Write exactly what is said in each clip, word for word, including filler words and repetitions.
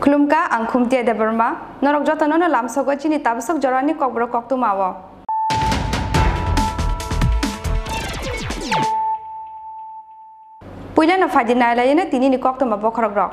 Khulumkha, ang Khumtia Debbarma. Norok jotono no lamsogo chini tabasok jorani kokborok koktwma o. Puilano phaidi nailaino tinini koktwma bokhorokrok.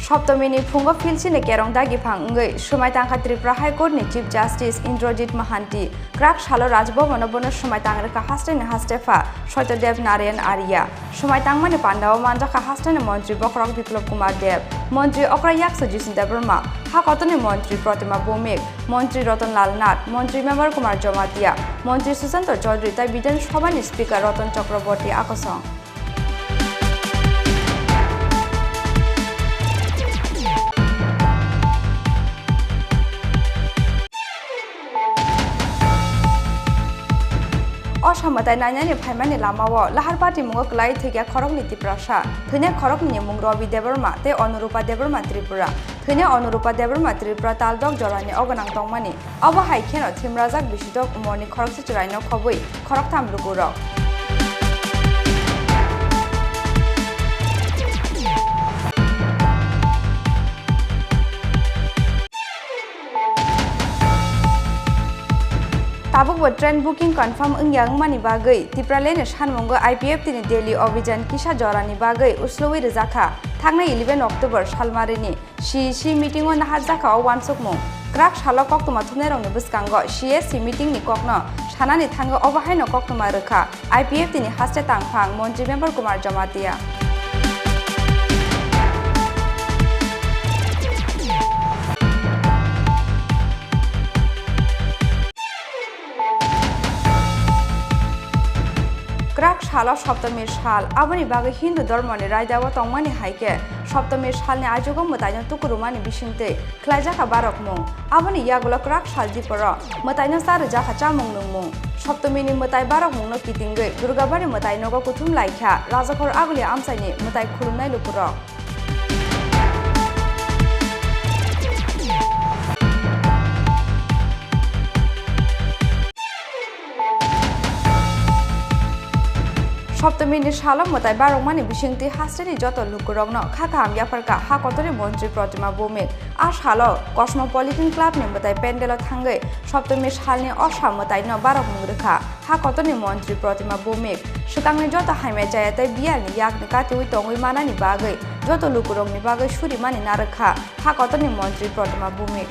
Soptomini phungo philsini kerong dagiphang wngwi swmai tangkha Tripura High Court ni Chief Justice Indrajit Mahanti. Kwrak salo Raj Bhavan o bono swmai tang rwkha hasteni hastepha Satyadev Narayan Arya. Swmai tangmani pandao manjakha hasteni montri bokhorok Biplab Kumar Deb. Montri okra yaksu Jisnu Debbarma, ha kotorni montri Protima Bhowmik, montri Ratan Lal Nath, montri Mevar Kumar Jamatia, montri Sushanta Chaudhary tai Bidhan Sabhani Speaker Ratan Chakraborty akosong. O samwtai nainani phaimani lamao Laharpati mungo kwlai thwikya khoroknwi Tiprasa. Thwinai khoroknwini mung Robi Debbarma tei Onurupa Debbarma Tripura. Thwinai Onurupa Debbarma Tripura taldok jorani o gwnang tongmani. Obo hai kheno thimrajak bisidok umorni khoroksa chwraino khobwi khoroktham lukurok. Tabukbo train booking confirm wngya wngmani bagwi Tipralandni sanmungo I P F T ni Delhi Abhijan kisa jorani bagwi uslowi rwjakha thangnai eleven October salmarini. C E C meeting o naharjakha o uansukmung. Kwrak salo koktwma thumnairokni bwskango C E C meeting ni kokno sanani thangwi obo haino koktwma rwkha I P F T ni haste tangphang montri Mevar Kumar Jamatia. Kwrak salo Soptomi sal, aboni bagwi Hindu dhormoni raidao tongmani hai khe Soptomi salni ajogo mwtaino tukurumani bisingtwi khlaijakha barokmung. Aboni yagulo kwrak sal diporo mwtaino cha rwjakha chamung nungmung. Soptomini mwtai barokmungno kitingwi Durgabari mwtai nogo kuthum laikha Rajakhor Aguli amchaini mwtai khulumnai lukurok. Soptomini salo mwtai barokmani bisingtwi hasteni joto lukurokno kha kaham yapharkha ha kotorni montri Protima Bhowmik. A salo Cosmopolitan Club ni mwtai pandelo thangwi Soptomi salni o sa mwtaino barokmung rwkha. Ha kotorni montri Protima Bhowmik swkangni joto hamya chaya tei biyalni yakni katiui tongwi manani bagwi joto lukurokni bagwi surimani narwkha ha kotorni montri Protima Bhowmik.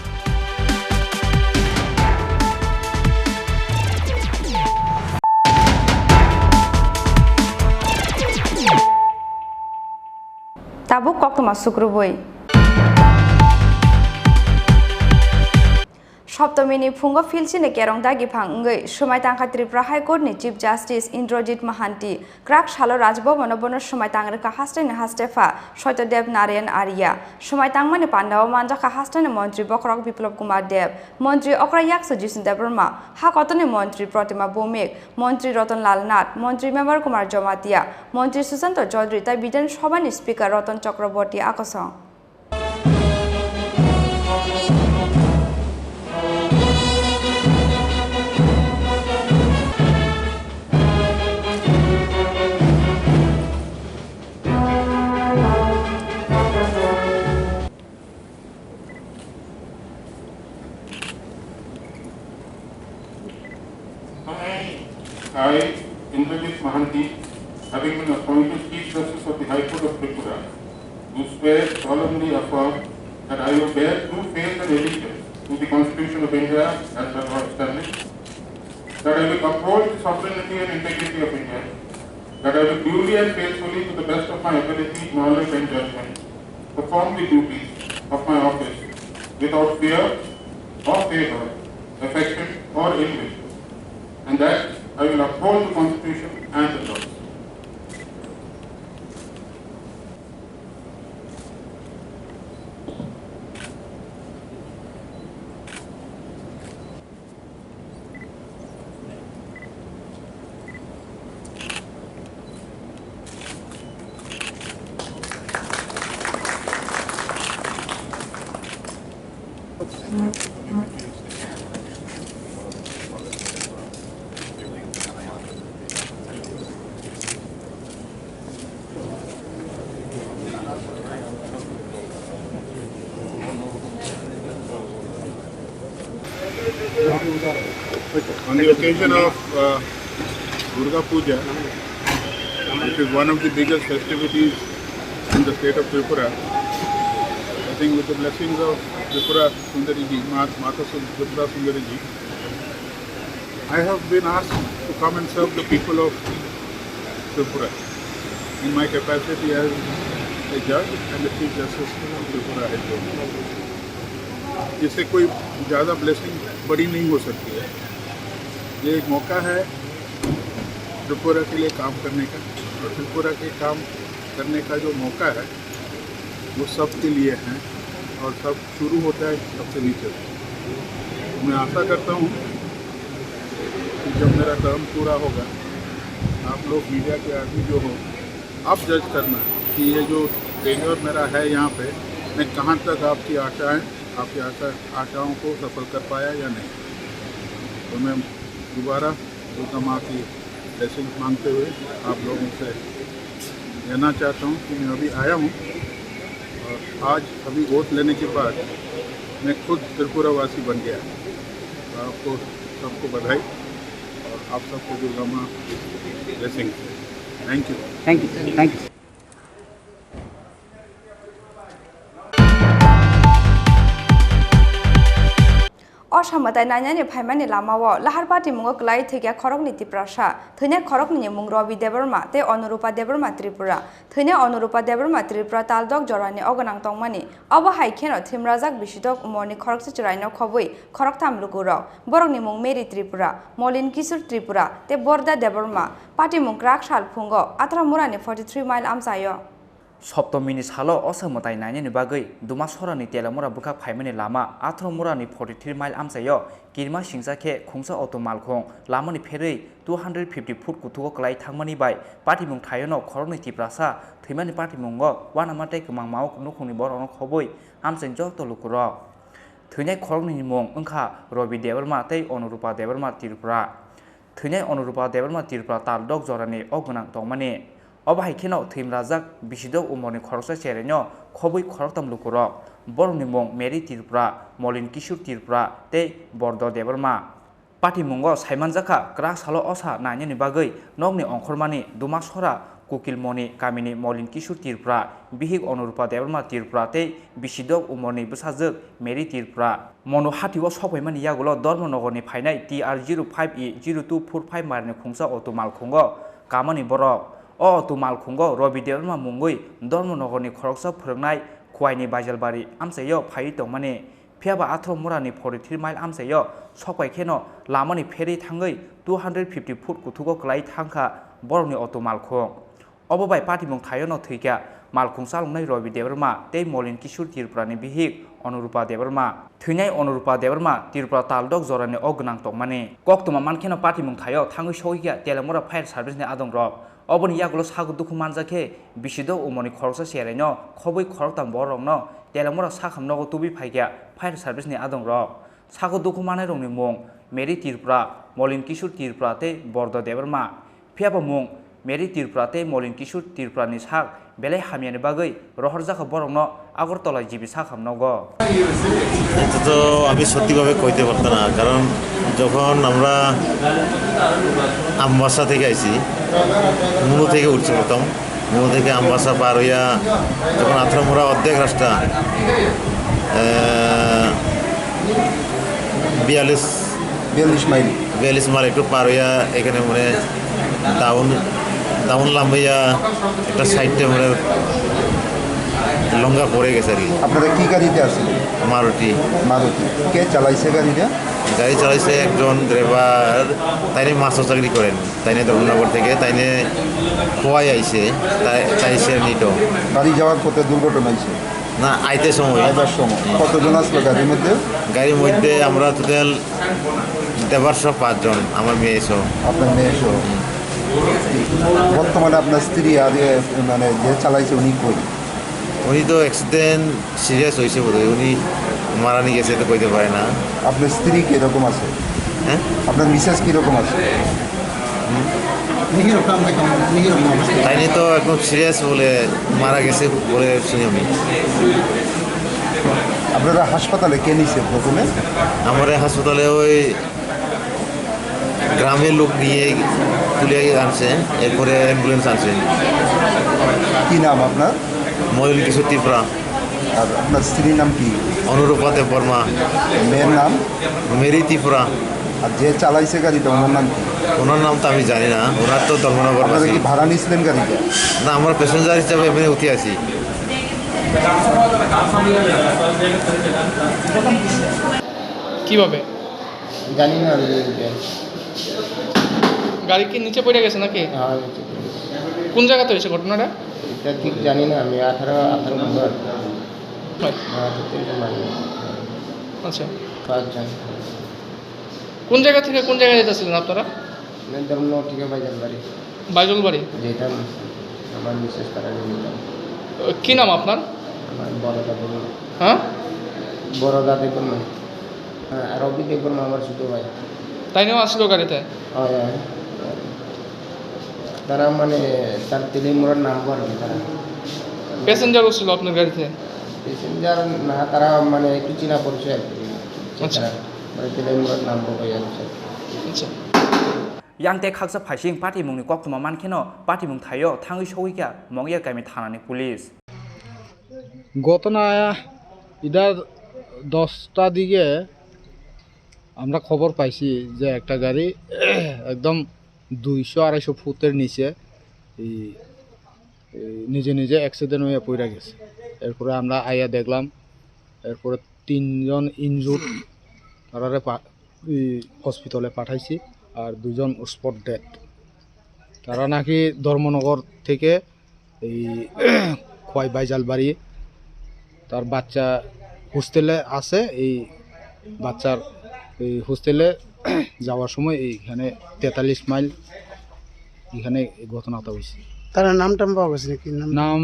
Tabuk koktwma sukrubui. Soptomini phungo philsini kerong dagiphang wngwi swmai tangkha Tripura High Court ni Chief Justice Indrajit Mahanti. Kwrak salo Raj Bhavan o bono swmai tang rwkha hasteni hastepha Satyadev Narayan Arya. Swmai tangmani pandao manjakha hasteni montri bokhorok Biplab Kumar Deb, montri okra yaksu Jisnu Debbarma, ha kotorni montri Protima Bhowmik, montri Ratan Lal Nath, montri Mevar Kumar Jamatia, montri Sushanta Chaudhary tai Bidhan Sabhani Speaker Ratan Chakraborty akosong. I, Indrajit Mahanti, having been appointed Chief Justice of the High Court of Tripura, do swear solemnly affirm that I will bear true faith and allegiance to the Constitution of India as the law established, that I will uphold the sovereignty and integrity of India, that I will duly and faithfully, to the best of my ability, knowledge, and judgment, perform the duties of my office without fear or favor, affection or ill will, and that I will uphold the Constitution and the laws. On the occasion of uh, Durga Puja, which is one of the biggest festivities in the state of Tripura, I think with the blessings of Tripura Sundari ji, Ma- Mata Sun- Tripura Sundari ji, I have been asked to come and serve the people of Tripura in my capacity as a judge and the Chief Justice of Tripura High Court. इससे कोई ज़्यादा ब्लेसिंग बड़ी नहीं हो सकती है। ये एक मौका है त्रिपुरा के लिए काम करने का, और त्रिपुरा के काम करने का जो मौका है, वो सबके लिए है, और सब शुरू होता है सबसे नीचे। मैं आशा करता हूँ कि जब मेरा टर्म पूरा होगा, आप लोग मीडिया के आदमी जो हो, आप जज करना कि ये जो टेन्योर मेरा है यहाँ पे, मैं कहाँ तक आपकी आशाएं, आपकी आशा आशाओं को सफल कर पाया या नहीं। तो मैं दोबारा दुर्गा माँ की ब्लेसिंग मांगते हुए आप लोगों से कहना चाहता हूँ कि मैं अभी आया हूँ और आज अभी वोट लेने के बाद मैं खुद त्रिपुरावासी बन गया। तो आपको सबको बधाई और आप सबको दुर्गा माँ blessing. Thank you. Thank you. Thank you. O samwtai nainani phaimani lamao lahar patimungo kwlai thwikya khoroknwi Tiprasa. Thwinai khoroknwini mung Robi Debbarma tei Onurupa Debbarma Tripura. Thwinai Onurupa Debbarma Tripura taldok jorani o gwnang tongmani. Obo hai kheno thwimrajak bisidok umorni khoroksa chwraino khobwi khoroktham lukurok. Borokni mung Mary Tripura, Molin Kishore Tripura tei Borda Debbarma. Patimung kwrak sal phungo Athramurani forty three mile amchaio. Soptomini salo osa mwtai nainani bagwi Dumasarani Telamura bwkhak phaimani lama Athramurani forty three mile amchaio kirima singcha khe khungsa auto malkhung lamani pherwi two hundred fifty foot kuthugo kwlai thangmani bai patimung thaiono khoroknwi Tiprasa thwimani patimungo uanama tei kwmangmao nukhungni borokno khobwi amchaini joto lukurok. Thwinai khoroknwini mung wngkha Robi Debbarma tei Onurupa Debbarma Tripura. Thwinai Onurupa Debbarma Tripura taldok jorani o gwnang tongmani. Obo hai kheno thwimrajak bisidok umorni khoroksa cheraino khobwi khoroktham lukurok. Borokni mung Mary Tripura, Molin Kishore Tripura tei Bordo Debbarma. Patimungo saimanjakha kwrak salo osa nainani bagwi nokni ongkhormani Dumasora Kukilmoni kamini Molin Kishore Tripura, bihik Onurupa Debbarma Tripura tei bisidok umorni bwsajwk Mary Tripura. Monu hatio sokphaimani yagulo Dharmanagarni phainai T R zero five E zero two four five mairni khungsa auto malkhungo kamani borok. O auto malkhungo Robi Debbarma mungwi Dharmanagarni khoroksa phwrwngnai Khuaini Baijalbari amchaio phaiwi tongmani. Phiyaba Athramurani forty three mile amchaio sokphai kheno lamani pherwi thangwi two hundred fifty foot kuthugo kwlai thangkha borokni auto malkhung. Obo bai patimung thaiono thwikha malkhung chaloknai Robi Debbarma tei Molin Kishore Tripurani bihik Onurupa Debbarma. Thwinai Onurupa Debbarma Tripura taldok jorani o gwnang tongmani. Koktwma mankheno patimung thaio thangwi sogwikha Telamura fire service ni adongrok. Oboni yagulo sago dukhu manjakhe bisidok umorni khoroksa cheraino khobwi khoroktham borokno Telamura sakham nogo tubui phaikha fire service ni adongrok. Sago dukhu manairokni mung Mary Tripura, Molin Kishore Tripura tei Bordo Debbarma. Phiyaba mung Mary Tripura tei Molin Kishore Tripura ni sak belai hamyani bagwi rohorjakha borokno Agartala G B sakham nogo. এটা তো আমি সত্যিভাবে কইতে পারতাম না, কারণ যখন আমরা আমবাসা থেকে আইছি, মুনু থেকে উঠছি প্রথম, মুনু থেকে আমবাসা পার হইয়া যখন আথরামুরা অর্ধেক রাস্তা, আহ, বিয়াল্লিশ। বিয়াল্লিশ মাইল। বিয়াল্লিশ মাইল একটু পার হইয়া এখানে মানে ডাউন, ডাউন লাম্বাইয়া একটা সাইডে মানে লঙ্গা পড়ে গেছে আর কি। আপনারা কি গাড়িতে আসছিলেন? মারুতি। মারুতি। কে চালাইছে গাড়িটা? গাড়ি চালাইছে একজন ড্রাইভার, তাইনে মাছও চাকরি করেন, তাইনে ধর্মনগর থেকে, তাইনে খোয়াই আইছে, তাই, তাই সে নিত। গাড়ি যাওয়ার পথে দুর্ঘটনা হয়েছে? না, আইতে সময়। আইবার সময়। কতজন আসলো গাড়ির মধ্যে? গাড়ির মধ্যে আমরা টোটাল দেবার সহ পাঁচজন, আমার মেয়ে সহ। আপনার মেয়ে সহ। বর্তমানে আপনার স্ত্রী আর, এ, মানে যে চালাইছে উনি কই? উনি তো অ্যাক্সিডেন্ট সিরিয়াস হয়েছে বোধহয়, উনি মারা নিয়ে গেছে তো কইতে পারে না। আপনার স্ত্রী কিরকম আছে? হ্যাঁ? আপনার মিসেস কিরকম আছে? তাইনি তো এখন সিরিয়াস বলে মারা গেছে বলে শুনি আমি। আপনারা হাসপাতালে কে নিছে প্রথমে? আমার এই হাসপাতালে ওই গ্রামের লোক নিয়ে তুলে আনছে, এরপরে অ্যাম্বুলেন্স আনছে। কি নাম আপনার? ময়ূল কিশোর ত্রিপুরা। আর আপনার স্ত্রীর নাম কি? অনুরূপা দেববর্মা। মেয়ের নাম? মেরি ত্রিপুরা। আর যে চালাইছে গাড়িটা, ওনার নাম কি? ওনার নাম তো আমি জানি না, ওনার তো ধর্মনগর আপনারা বাসী। কি ভাড়া নিয়েছিলেন গাড়িটা? না, আমরা প্যাসেঞ্জার হিসাবে এমনি উঠে আছি। কিভাবে? জানি না আমি। গাড়ি কি নিচে পড়ে গেছে নাকি? হ্যাঁ, নিচে পড়ে গেছে। কোন জায়গাতে হয়েছে ঘটনাটা? এটা ঠিক জানি না আমি, আঠারো, আঠারো নম্বর। হয়। হ্যাঁ, তো তিনজন মারা গেছে। আচ্ছা। পাঁচজন। কোন জায়গা থেকে কোন জায়গায় যেতেছিলেন আপনারা? না, ধর্মনগর থেকে বাইজালবাড়ি। বাইজালবাড়ি? যেতাম, আমার মিসেস তারা নিয়ে যেতাম। কি নাম আপনার? আমার বড় দাদু। হ্যাঁ? বড় দাদু বললাম। হ্যাঁ, আর রবি দেববর্মা আমার ছোট ভাই। তাইনেও আসলো গাড়িতে? হয়, হয়। তারা মানে তার তেলেমুড়ার নাম করে তারা। প্যাসেঞ্জারও ছিল আপনার গাড়িতে? প্যাসেঞ্জার না, তারা মানে একটু চেনা পরিচয় আর কি। আচ্ছা। তারা মানে তেলেমুড়ার নাম বলে আর কি। আচ্ছা। Yang tei khaksa phaising patimungni koktwma mankheno patimung thaio thangwi sogwi kha Mongya kami thanani police. ঘটনা ইদার দশটা দিকে আমরা খবর পাইছি যে একটা গাড়ি একদম দুইশো আড়াইশো ফুটের নিচে এই, এই নিজে নিজে অ্যাক্সিডেন্ট হয়ে পড়ে গেছে। এরপরে আমরা আইয়া দেখলাম, এরপরে তিনজন ইনজুর্ড, তারারে পা-, এই হসপিটালে পাঠাইছি, আর দুজন স্পট ডেড। তারা নাকি ধর্মনগর থেকে এই খোয়াই বাইজালবাড়ি, তার বাচ্চা হোস্টেলে আছে, এই বাচ্চার এই হোস্টেলে যাওয়ার সময় এইখানে তেতাল্লিশ মাইল এখানে এই ঘটনাটা হয়েছে। তার নাম টাম পাওয়া গেছে নাকি? নাম? নাম,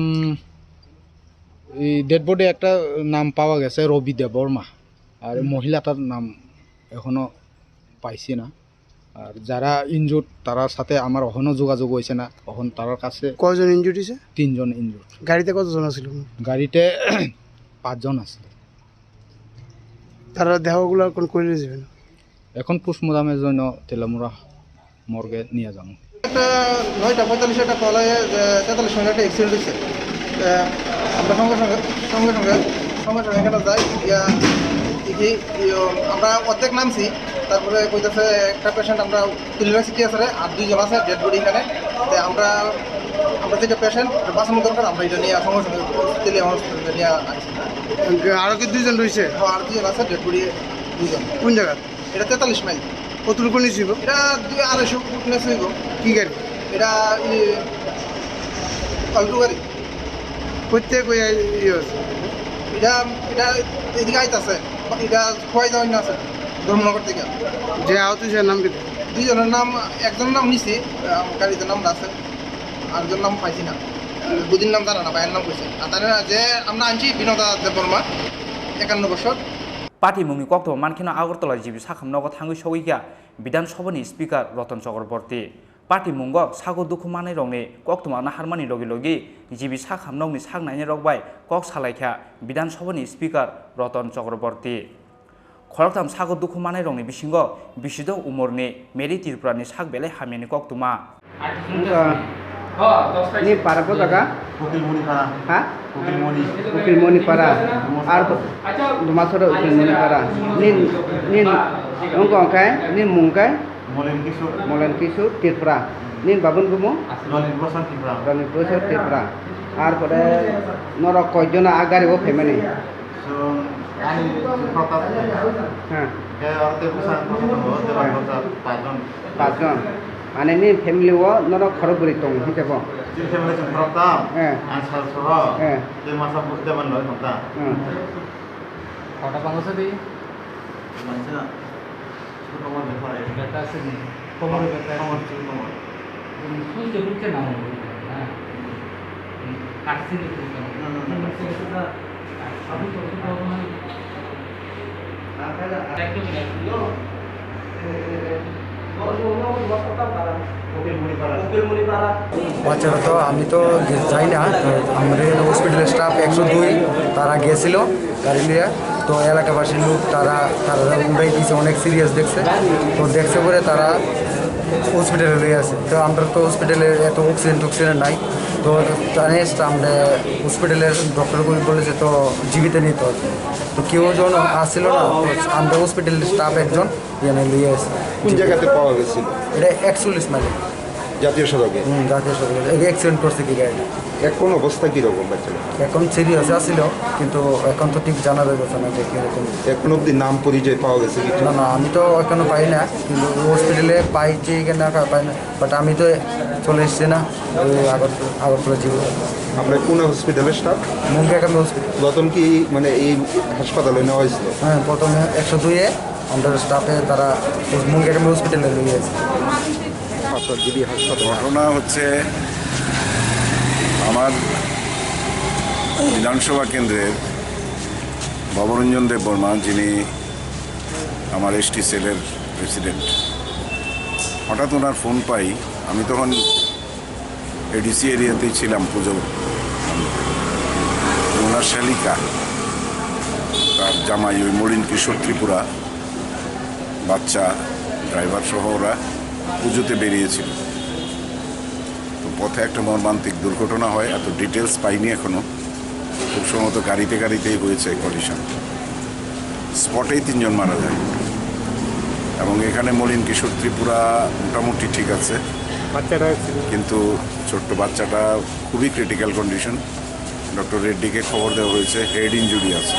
এই ডেড বডি একটা নাম পাওয়া গেছে রবি দেববর্মা, আর হুম। মহিলাটার নাম এখনো পাইছি না। আর যারা ইনজুর্ড, তারার সাথে আমার অখনো যোগাযোগ হয়েছে না, অখন তারার কাছে কয়জন ইনজুর্ড হয়েছে? তিনজন ইনজুর্ড। গাড়িতে কতজন আছিল? গাড়িতে পাঁচজন আছিল। তারা দেহগুলো কোন কইলে যাবেন? এখন পোস্টমর্টমের জন্য তেলামুড়া মর্গে নিয়ে যাবো। একটা নয়টা পঁয়তাল্লিশ একটা কল হয় যে তেতাল্লিশ মিনিট একটা অ্যাক্সিডেন্ট হয়েছে। আহ, আমরা সঙ্গে সঙ্গে, সঙ্গে সঙ্গে, সঙ্গে সঙ্গে এখানে যাই, গিয়া দেখি, ইয়ো, আমরা অর্ধেক নামছি, তারপরে কইতেছে একটা পেশেন্ট আমরা তুলে রাখছি, ঠিক আছে রে, আর দুইজন আছে ডেড বডি এখানে। তো আমরা, আমরা যেটা পেশেন্ট বাঁচানো দরকার, আমরা এটা নিয়ে সঙ্গে সঙ্গে তেলিয়া হসপিটালে নিয়ে আসছি। আরো কি দুইজন রয়েছে? হ্যাঁ, আর দুইজন আছে ডেড বডি, দুইজন। কোন জায়গা? এটা তেতাল্লিশ মাইল। কতটুকু নিচে হইব? এটা দুই আড়াইশো ফুট নিচে হইব। কি গাড়ি? এটা ই অল্টো গাড়ি। কোথেকে কই আই-, ইয়ে হচ্ছে? এটা, এটা এদিকে আইতাছে। এটা খোয়াই যাওয়ার না আছে, ধর্মনগর থেকে। যে আহত হয়েছে নাম কি? দুইজনের নাম, একজনের নাম নিছি, আহ, গাড়িতে নাম আছে, আরেকজনের নাম পাইছি না। দুদিন নাম জানা না, ভাইয়ের নাম কইছে। আর তারা যে আমরা আনছি বিনোদা দেববর্মা, একান্ন বছর। Patimungni koktwma mankheno Agartala G B sakhamnogo thangwi sogwi kha Bidhan Sabhani Speaker Ratan Chakraborty. Patimungo sago dukhu manwirokni koktwma naharmani logi logi G B sakhamnokni sak nainai rok bai kok salai kha Bidhan Sabhani Speaker Ratan Chakraborty. Khoroktham sago dukhu manwirokni bisingo bisido umorni Mary Tripurani sak belai hamyani koktwma. Wngkha Ni para ko jaga? Ukilmoni para. Ha? Ukilmoni. Ukilmoni para. Ar Dumasoro Ukilmoni para. Nin, nin, wngkha hwnkhe, nin mung khe? Molen Kishore. Molen Kishore Tripura. Nin babun bumo? Lolip Bosong Tripura. Lolip Bosong Tripura. Ar pore norok koijona a gari o phaimani? So, ani Pratap. Ha. Khe aro tei bwsa tongo, tei Pratap paijon. Paijon. Mane ni family o norok khorok bwrwi tongo hwnkhe bo? Chini family chwng khorok tam. Eh. Ang sal soho. Eh. Tei masa bo tei man loi thang ta. Hmm. Kota pango sadi. Mansa. Chwng tongo beta. Beta sini. Komor beta. Komor chwng tongo. Sujabukhe nang. Karsini. বাচ্চারা তো, আমি তো গে-, যাই না, তো আমাদের হসপিটালের স্টাফ একশো দুই তারা গেছিল গাড়ি নিয়ে। তো এলাকাবাসীর লোক তারা, তারা উঠাই দিয়েছে, অনেক সিরিয়াস দেখছে। তো দেখছে পরে তারা হসপিটালে নিয়ে আসে। তো আমরা তো হসপিটালে এত অক্সিজেন টক্সিজেন নাই। তো জানিস তো আমরা হসপিটালের ডক্টর বলে, বলেছে তো জীবিত নেই তো। তো কেউ জন আসছিল না, তো আমরা হসপিটালের স্টাফ একজন এনে নিয়ে আসে। কোন জায়গাতে পাওয়া গেছিল? এটা একচল্লিশ মাইল। জাতীয় সড়কে? হুম, জাতীয় সড়কে। এই অ্যাক্সিডেন্ট করছে কি গাড়ি? এখন অবস্থা কিরকম বাচ্চার? এখন সিরিয়াস আছিল, কিন্তু এখন তো ঠিক জানা যাচ্ছে না যে কিরকম। এখন অবধি নাম পরিচয় পাওয়া গেছে কিছু? না, না, আমি তো এখনো পাই না, কিন্তু হসপিটালে পাইছি কি না পাই না, বাট আমি তো চলে এসেছি না, ওই আগর-, আগরতলা জিবো। আপনার কোন হসপিটালের স্টাফ? মুঙ্গেকাম হসপিটাল। প্রথম কি মানে এই হাসপাতালে নেওয়া হয়েছিল? হ্যাঁ, প্রথমে একশো দুইয়ে আমরা স্টাফে তারা মুঙ্গেকাম হসপিটালে নিয়ে গেছে। আপনার যদি হাসপাতালে ঘটনা হচ্ছে, আমার বিধানসভা কেন্দ্রের ভবরঞ্জন দেববর্মা, যিনি আমার এসটি সেলের প্রেসিডেন্ট, হঠাৎ ওনার ফোন পাই। আমি তখন এডিসি এরিয়াতেই ছিলাম পুজো। ওনার শালিকা, তার জামাই ওই মলিন কিশোর ত্রিপুরা, বাচ্চা, ড্রাইভার সহ ওরা পুজোতে বেরিয়েছিল। তো পথে একটা মর্মান্তিক দুর্ঘটনা হয়, এত ডিটেলস পাইনি এখনো। খুব সম্ভবত গাড়িতে গাড়িতেই হয়েছে কলিশন। স্পটেই তিনজন মারা যায়। এবং এখানে মলিন কিশোর ত্রিপুরা মোটামুটি ঠিক আছে। বাচ্চাটা ছিল। কিন্তু ছোট্ট বাচ্চাটা খুবই ক্রিটিক্যাল কন্ডিশন। ডক্টর রেড্ডিকে খবর দেওয়া হয়েছে, হেড ইনজুরি আছে।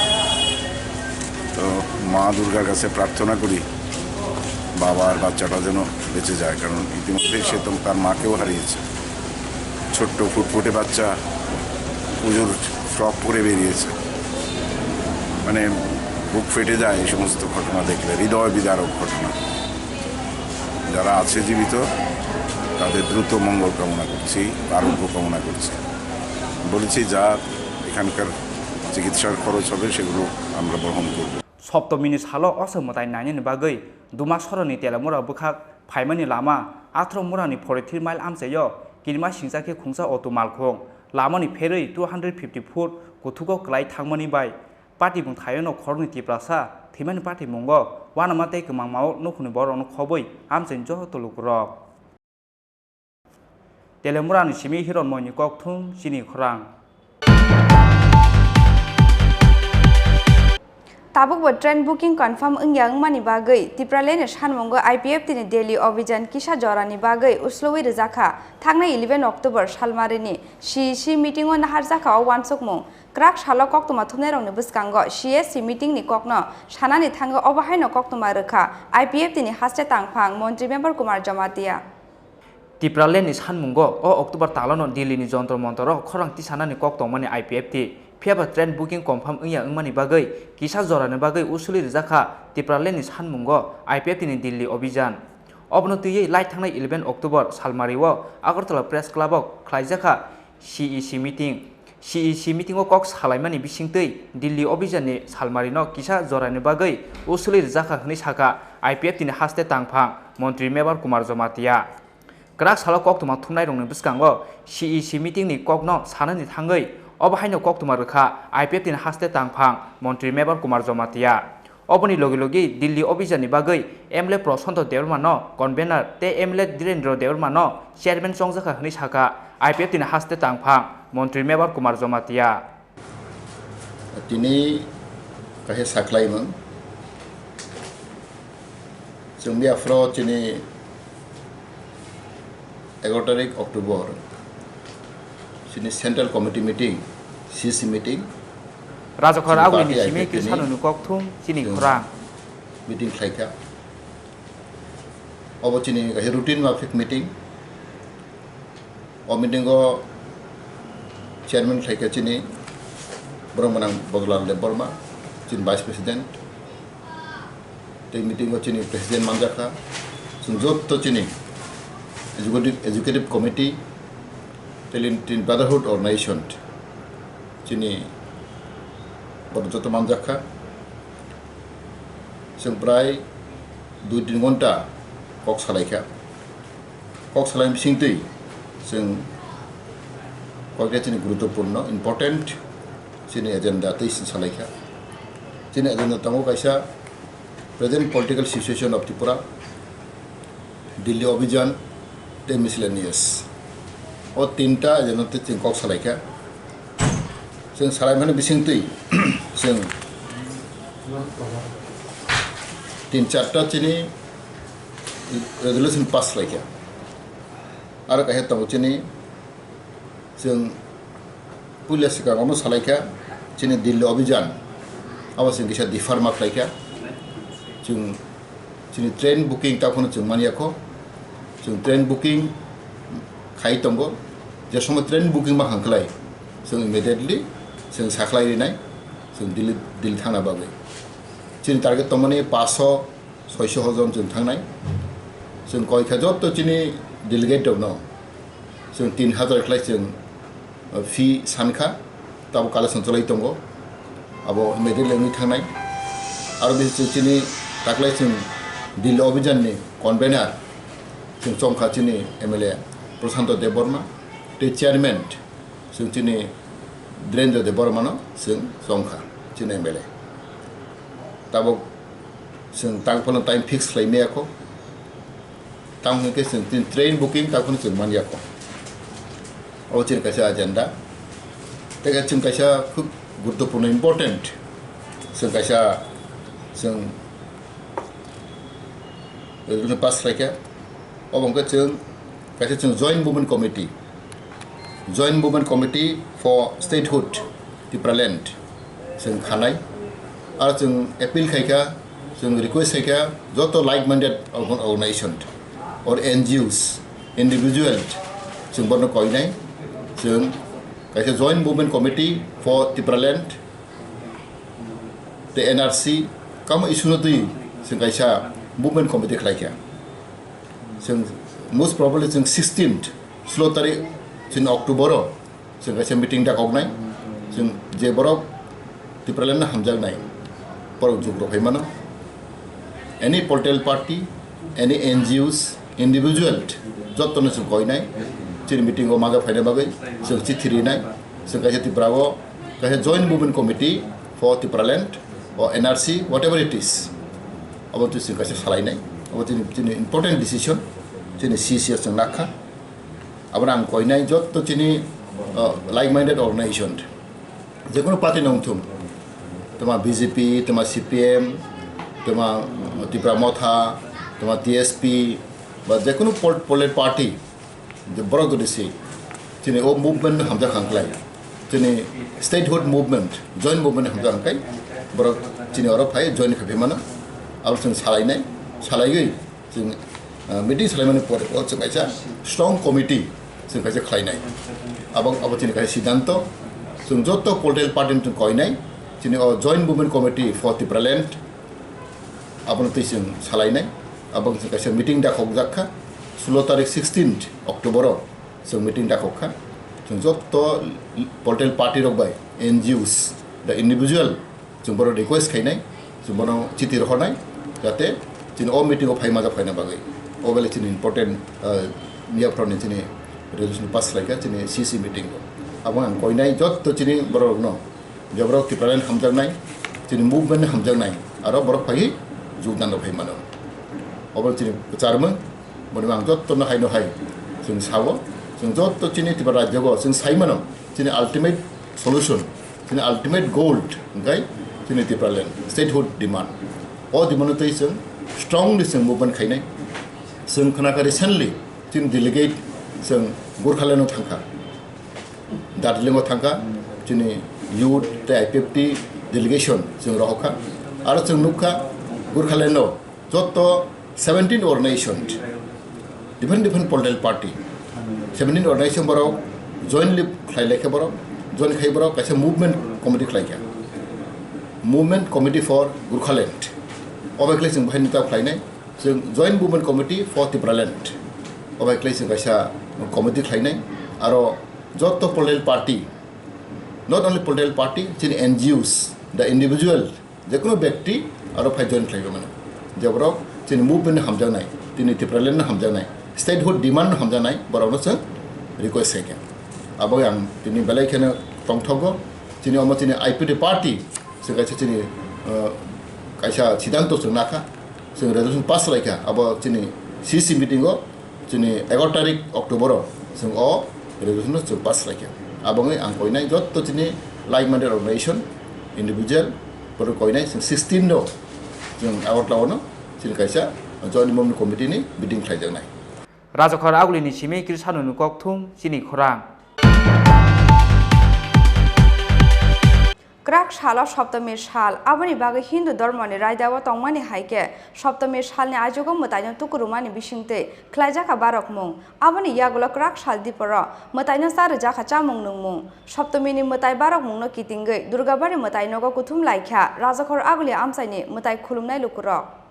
তো মা দুর্গার কাছে প্রার্থনা করি বাবা আর বাচ্চাটা যেন বেঁচে যায়, কারণ ইতিমধ্যে সে তো তার মাকেও হারিয়েছে। ছোট্ট ফুটফুটে বাচ্চা পুজোর ফ্রক পরে বেরিয়েছে। মানে, বুক ফেটে যায় এই সমস্ত ঘটনা দেখলে, হৃদয় বিদারক ঘটনা। যারা আছে জীবিত, তাদের দ্রুত মঙ্গল কামনা করছি, আরোগ্য কামনা করছি। বলেছি, যা এখানকার চিকিৎসার খরচ হবে, সেগুলো আমরা বহন করব। Soptomini salo Osok mwtai nainani bagwi Dumasoroni Telemura bwkhak phaimani lama Athromurani forty-three mile amchaio kirima singcha khe khungsa auto malkhung lamani pherwi two hundred fifty foot kuthugo kwlai thangmani bai patibung thaiono khoroknwi Tiprasa thwimani patimungo uanama tei kwmangmao nukhungni borokno khobwi amchaini joto lukurok. Telemurani simi Hiron Moini kokthum chini khorang. Tabukbo train booking confirm wngya wngmani bagwi Tipralandni sanmungo I P F T ni Delhi Obhijan kisa jorani bagwi uslowi rwjakha. Thangnai eleven October salmarini C E C meeting o naharjakha o uansukmung. Kwrak salo koktwma thumnairokni bwskango C E C meeting ni kokno sanani thangwi obo haino koktwma rwkha I P F T ni haste tangphang Montri Member Kumar Jamatia. Tipralandni sanmungo o October talono Delhi ni Jontor Montor o khorang tisanani kok tongmani I P F T, phiyaba train booking confirm wngya wngmani bagwi kisa jorani bagwi usuli rwjakha Tipralandni sanmungo I P F T ni Delhi Obhijan. Obono twiwi lai thangnai eleven October salmario Agartala Press Club o khlaijakha C E C meeting. C E C meeting o kok salaimani bisingtwi Delhi Obhijan ni salmarino kisa jorani bagwi usuli rwjakha hwnwi sakha I P F T ni haste tangphang Montri Member Kumar Jamatia. Kwrak salo koktwma thumnairokni bwskango C E C meeting ni kokno sanani thangwi obo haino koktwma rwkha I P F T ni haste tangphang Montri Member Kumar Jamatia. Oboni logi logi Delhi Obhijan ni bagwi M L A Prasanta Debbarma no convener tei M L A Dhirendra Debbarma no chairman chongjakha hwnwi sakha I P F T ni haste tangphang Montri Mebar Kumar Jamatia. Tini kaisa saklaimung. Chwng biaphro chini egaro tarik October, chini Central Committee meeting, C C meeting. Rajakhor chini agulini party simi I P F T ni kisa nunu kokthum chini chwng khorang. Meeting khlaikha. Obo chini kaisa routine mafik meeting. O meeting o chairman khlaikha chini borok mwnang Bojolal Debbarma, chini vice president. Tei meeting o chini president manjakha. Chwng jotto chini executive, executive committee, tei chini brotherhood organization chini borok jotto manjakha. Chwng prai dui tin ghonta kok salaikha. Kok salai bisingtwi chwng koikta chini guruttopurno, important chini agenda tei chwng salaikha. Chini agenda tongo kaisa present political situation of Tripura, Delhi Abhijan tei miscellaneous. O tinta agenda tei chwng kok salaikha. Chwng salaimani bisingtwi chwng tin charta chini resolution pass khlaikha. Aro kaisa tongo chini, chwng puila swkang ono salaikha, chini Delhi Abhijan, abo chwng kisa dipharma khlaikha. Chwng chini train booking taphano chwng manyakho, chwng train booking khai tongo, je somoy train booking ma hangkhlai, chwng immediately chwng sakhlai rinai, chwng Delhi, Delhi thangna bagwi. Chini target tongmani paso soiso jon chwng thangnai. Chwng koikha jotto chini delegate rokno chwng tin hazar khlai chwng, uh, fee sankha, tabo collection cholai tongo, abo immediately wngwi thangnai. Aro bisi chwng chini taklai chwng Delhi Abhijan ni convener chwng chongkha chini M L A Prashanto Debbarma tei chairman chwng chini Dhirendra Debbarmano chwng chongkha chini M L A. Tabok chwng tangphano time fix khlai maya kho. Tamo hwnkhe chwng tin train booking takhwno chwng manyakho. Abo chini kaisa agenda. Tei chwng kaisa khub guruttopurno important chwng kaisa chwng resolution pass khlaikha. Obo hwnkhe chwng kaisa chwng Joint Movement Committee, Joint Movement Committee for Statehood Tipraland chwng khanai. Aro chwng appeal khaikha, chwng request khaikha joto like-minded organ-, organization or N G Os, individual chwng bono koinai. Chwng kaisa Joint Movement Committee for Tipraland tei N R C kamo issue no twi chwng kaisa movement committee khlaikha. Chwng most probably chwng sixteenth, sulo tarik chini October o chwng kaisa meeting dakhoknai. Chwng je borok Tipraland no hamjaknai borok jugrok phai mano. Any political party, any N G Os, individual jottono chwng koinai. Chini meeting o maga phaina bagwi chwng chithi rinai. Chwng kaisa Tripura o kaisa Joint Movement Committee for Tipraland o N R C, whatever it is, abo twi chwng kaisa salainai. Abo chini, chini important decision, chini C C o chwng nakha. Abono ang koinai jotto chini, uh, like-minded organization, jekono party no wngthung, toma B J P, toma C P M, toma Tipra Motha, toma T S P, ba jekono pol-, political party, je borok jodi se chini o movement no hamjak hangklai, chini statehood movement, joint movement hamjak hangkai, borok chini oro phai join khai mano, abo chwng salainai, salaiwi chwng, ah, meeting salaimani pore o chwng kaisa strong committee chwng kaisa khlainai. Abo, abo chini kaisa siddhanto, chwng joto political party no chwng koinai, chini o Joint Movement Committee for Tipraland, abono twi chwng salainai. Abo chwng kaisa meeting dakhokjak kha, sulo tarik sixteenth October o chwng meeting dakhok kha. Chwng joto political party rok bai, N G Os, the individual, chwng bono request khainai, chwng bono chithi rohornai, jate chini o meeting o phai majak phaina bagwi. O bele chini important, ah, yaphroni chini resolution pass khlaikha chini C C meeting o. Abo ang koinai jotto chini borok rokno, je borok Tipraland hamjaknai, chini movement hamjaknai, aro borok phai jogdan rok phai mano. Obo chini kwcharmung, boni ang jotto no hai no hai chwng sao, Chwng joto chini Tripura rajyo o chwng sai mano, chini ultimate solution, chini ultimate goal hwnkhe chini Tipraland, statehood demand. O demand no twi chwng strongly chwng movement khainai. Chwng khwnakha recently chini delegate chwng Gurkhaland o thangkha, Darjeeling o thangkha, chini youth tei I P F T delegation chwng rohorkha. Aro chwng nukkha Gurkhaland o joto seventeen organization, different different political party, seventeen organization borok jointly khlai laikha borok, join khai borok kaisa movement committee khlaikha, Movement Committee for Gurkhaland. O bai khlai chwng bahai nita khlainai, chwng Joint Movement Committee for Tipraland. O bai khlai chwng kaisa committee khlainai, aro joto political party, not only political party, chini N G Os, the individual, jekunu bekti aro phai join khlaiwi mano. Je borok chini movement no hamjaknai, chini Tipraland no hamjaknai, statehood demand no hamjaknai, borokno chwng request khaikha. Abo ang tini belai kheno tongthogo. Chini omo chini I P F T party, chwng kaisa chini, uh, kaisa siddhanto chwng nakha, chwng resolution pass khlaikha. Abo chini C C meeting o chini egaroh tarik October o chwng o resolution no chwng pass khlaikha. Abo wngwi ang koinai joto chini like-minded organization, individual, borok koinai chwng sixteen no chwng Agartala o no chini kaisa joint movement committee ni meeting khlaijaknai. Rajakhor Agulini simi Krisano ni kokthum chini khorang. Kwrak salo Saptami sal, aboni bagwi Hindu dhormoni raidao tongmani hai khe Saptami salni ajogo mwtaino tukurumani bisingtwi khlaijakha barokmung. Aboni yagulo kwrak sal diporo mwtaino cha rwjakha chamung nungmung. Saptamini mwtai barokmungno kitingwi Durgabari mwtai nogo kuthum laikha Rajakhor Aguli amchaini mwtai khulumnai lukurok.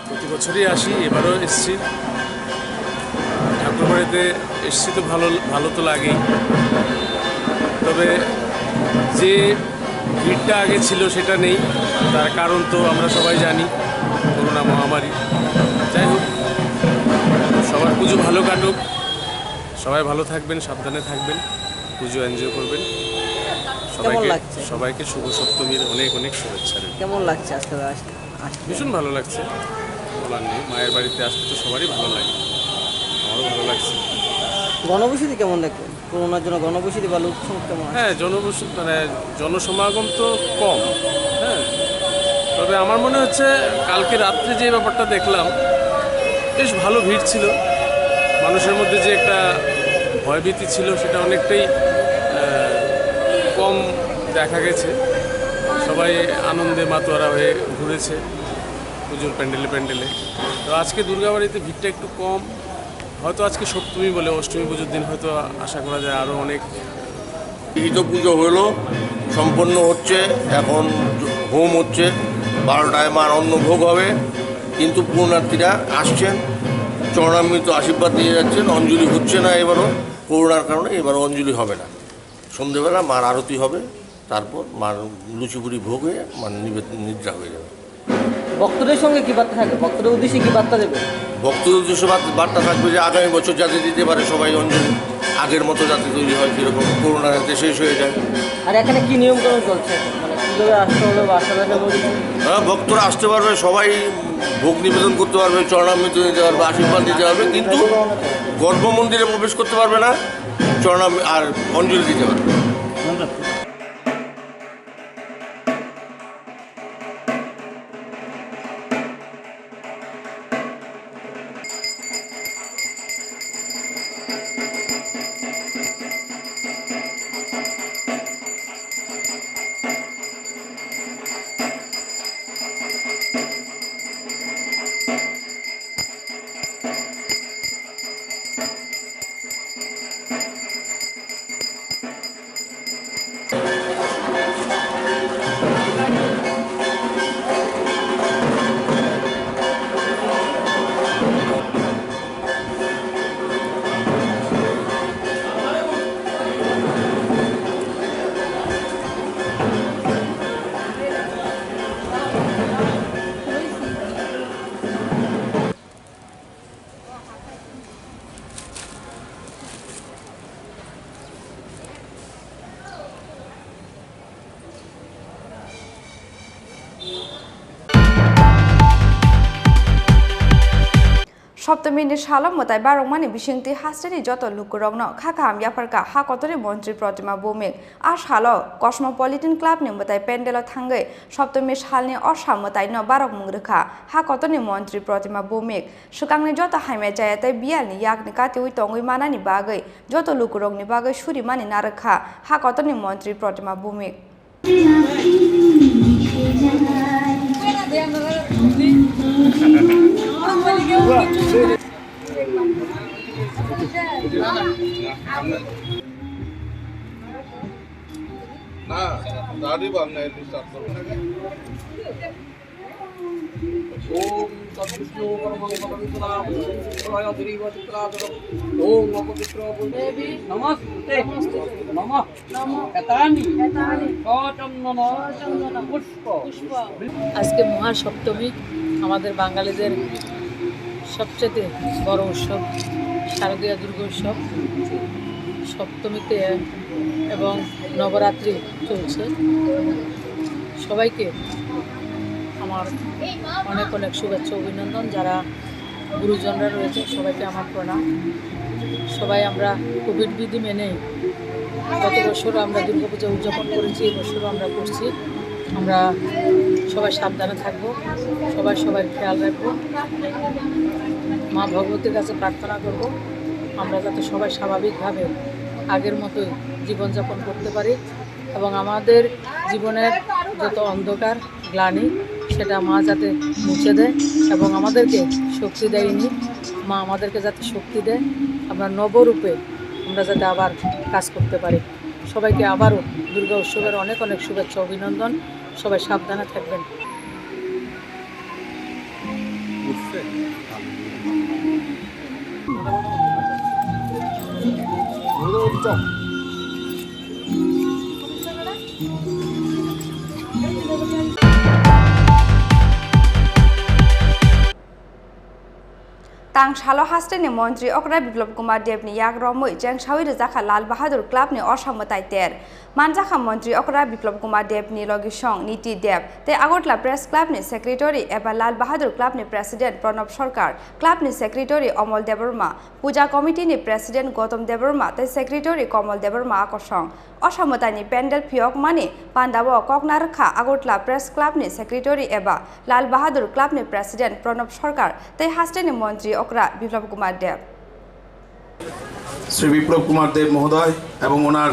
প্রতি বছরই আসি, এবারও এসছি। ঠাকুরবাড়িতে এসছি তো ভালো, ভালো তো লাগেই। তবে যে ভিড়টা আগে ছিল সেটা নেই, তার কারণ তো আমরা সবাই জানি, করোনা মহামারী। যাই হোক, সবার পুজো ভালো কাটুক, সবাই ভালো থাকবেন, সাবধানে থাকবেন, পুজো এনজয় করবেন। কেমন সবাইকে, লাগছে? সবাইকে শুভ সপ্তমীর অনেক অনেক শুভেচ্ছা রইল। কেমন লাগছে আজকে আস-, আসতে? ভীষণ ভালো লাগছে, বলার নেই। মায়ের বাড়িতে আসতে তো সবারই ভালো লাগে, আমারও ভালো লাগছে। গণবসতি কেমন দেখলেন? করোনার জন্য গণবসতি বা লোকসংখ্যা কেমন আছে? হ্যাঁ, জনবসতি, মানে, জনসমাগম তো কম, হ্যাঁ। তবে আমার মনে হচ্ছে কালকে রাত্রে যে ব্যাপারটা দেখলাম, বেশ ভালো ভিড় ছিল। মানুষের মধ্যে যে একটা ভয়ভীতি ছিল, সেটা অনেকটাই, আহ, কম দেখা গেছে। সবাই আনন্দে মাতোয়ারা হয়ে ঘুরেছে পুজোর প্যান্ডেলে প্যান্ডেলে। তো আজকে দুর্গাবাড়িতে ভিড়টা একটু কম, হয়তো আজকে সপ্তমী বলে, অষ্টমী পুজোর দিন হয়তো আশা করা যায় আরও অনেক। লিখিত পুজো হলো, সম্পন্ন হচ্ছে, এখন হোম হচ্ছে, বারোটায় মার অন্নভোগ হবে। কিন্তু পুণ্যার্থীরা আসছেন, চরণামৃত আশীর্বাদ নিয়ে যাচ্ছেন। অঞ্জলি হচ্ছে না এবারও, করোনার কারণে এবারও অঞ্জলি হবে না। সন্ধেবেলা মার আরতি হবে, তারপর মার লুচিপুরি ভোগ হয়ে মার নিবেদ-, নিদ্রা হয়ে যাবে। ভক্তদের সঙ্গে কি বার্তা থাকবে? ভক্তদের উদ্দেশ্যে কি বার্তা দেবে? ভক্তদের উদ্দেশ্যে বার্তা, বার্তা থাকবে যে আগামী বছর যাতে দিতে পারে সবাই অঞ্জলি, আগের মতো যাতে তৈরি হয়, যেরকম করোনা যাতে শেষ হয়ে যায়। আর এখানে কি নিয়মকানুন চলছে? মানে, কি তবে আসতে হলে বাসা দেখা করি। হ্যাঁ, ভক্তরা আসতে পারবে, সবাই ভোগ নিবেদন করতে পারবে, চরণামৃত নিতে পারবে, আশীর্বাদ নিতে পারবে, কিন্তু গর্ভ মন্দিরে প্রবেশ করতে পারবে না, চরণাম আর অঞ্জলি দিতে পারবে। Soptami ni salo mwtai barokmani bisingtwi hasteni joto lukurokno kha kaham yapharkha ha kotorni montri Protima Bhowmik. A salo Cosmopolitan Club ni mwtai pandel o thangwi Soptami salni o sa mwtai no barokmung rwkha ha kotorni montri Protima Bhowmik. Swkangni joto hamya chaya tei biyalni yakni katiui tongwi manani bagwi joto lukurokni bagwi surimani narwkha ha kotorni montri Protima Bhowmik. না, দাড়ি বাংলায় স্টার্ট করো। ওম তৎবিষ্ণু পরমং পদং সদা পবিত্রায় দেবী চিত্রাচরম। ওম অপবিত্র দেবী নমস্তুতে। নমঃ। নমঃ। এতানি। এতানি। সচন্দন। সচন্দন। পুষ্প। পুষ্প। আজকে মহাসপ্তমী, আমাদের বাঙালিদের সবচেয়ে বড় উৎসব শারদীয়া দুর্গা উৎসব। সপ্তমীতে এবং নবরাত্রি চলছে। সবাইকে আমার অনেক অনেক শুভেচ্ছা, অভিনন্দন। যারা গুরুজনরা রয়েছেন, সবাইকে আমার প্রণাম। সবাই আমরা কোভিড বিধি মেনে গত বছর আমরা দুর্গাপূজা উদযাপন করেছি, এবছরও আমরা করছি। আমরা সবাই সাবধানে থাকবো, সবাই সবার খেয়াল রাখবো। মা ভগবতীর কাছে প্রার্থনা করব, আমরা যাতে সবাই স্বাভাবিকভাবে আগের মতোই জীবনযাপন করতে পারি এবং আমাদের জীবনের যত অন্ধকার, গ্লানি, সেটা মা যাতে মুছে দেয় এবং আমাদেরকে শক্তি দেয় উনি। মা আমাদেরকে যাতে শক্তি দেয়, আমরা নবরূপে আমরা যাতে আবার কাজ করতে পারি। সবাইকে আবারও দুর্গা উৎসবের অনেক অনেক শুভেচ্ছা, অভিনন্দন। সবাই সাবধানে থাকবেন। Tang salo hasteni montri okra Biplop Kumar Deb ni yak romwi chengsawi rwjakha Lal Bahadur Club ni osa mwtai ter. Manjakha montri okra Biplop Kumar Deb ni logisong Niti Deb tei Agartala Press Club ni secretary eba Lal Bahadur Club ni president Pranab Sarkar, club ni secretary Omol Debbarma, puja committee ni president Gautam Debbarma tei secretary Komol Debbarma akosong. Osa mwtaini pandal phiyokmani pandao kokna rwkha Agartala Press Club ni secretary eba Lal Bahadur Club ni president Pranab Sarkar tei hasteni montri okra Biplop Kumar Deb. Shri বিপ্লব কুমার দেব মহোদয় এবং ওনার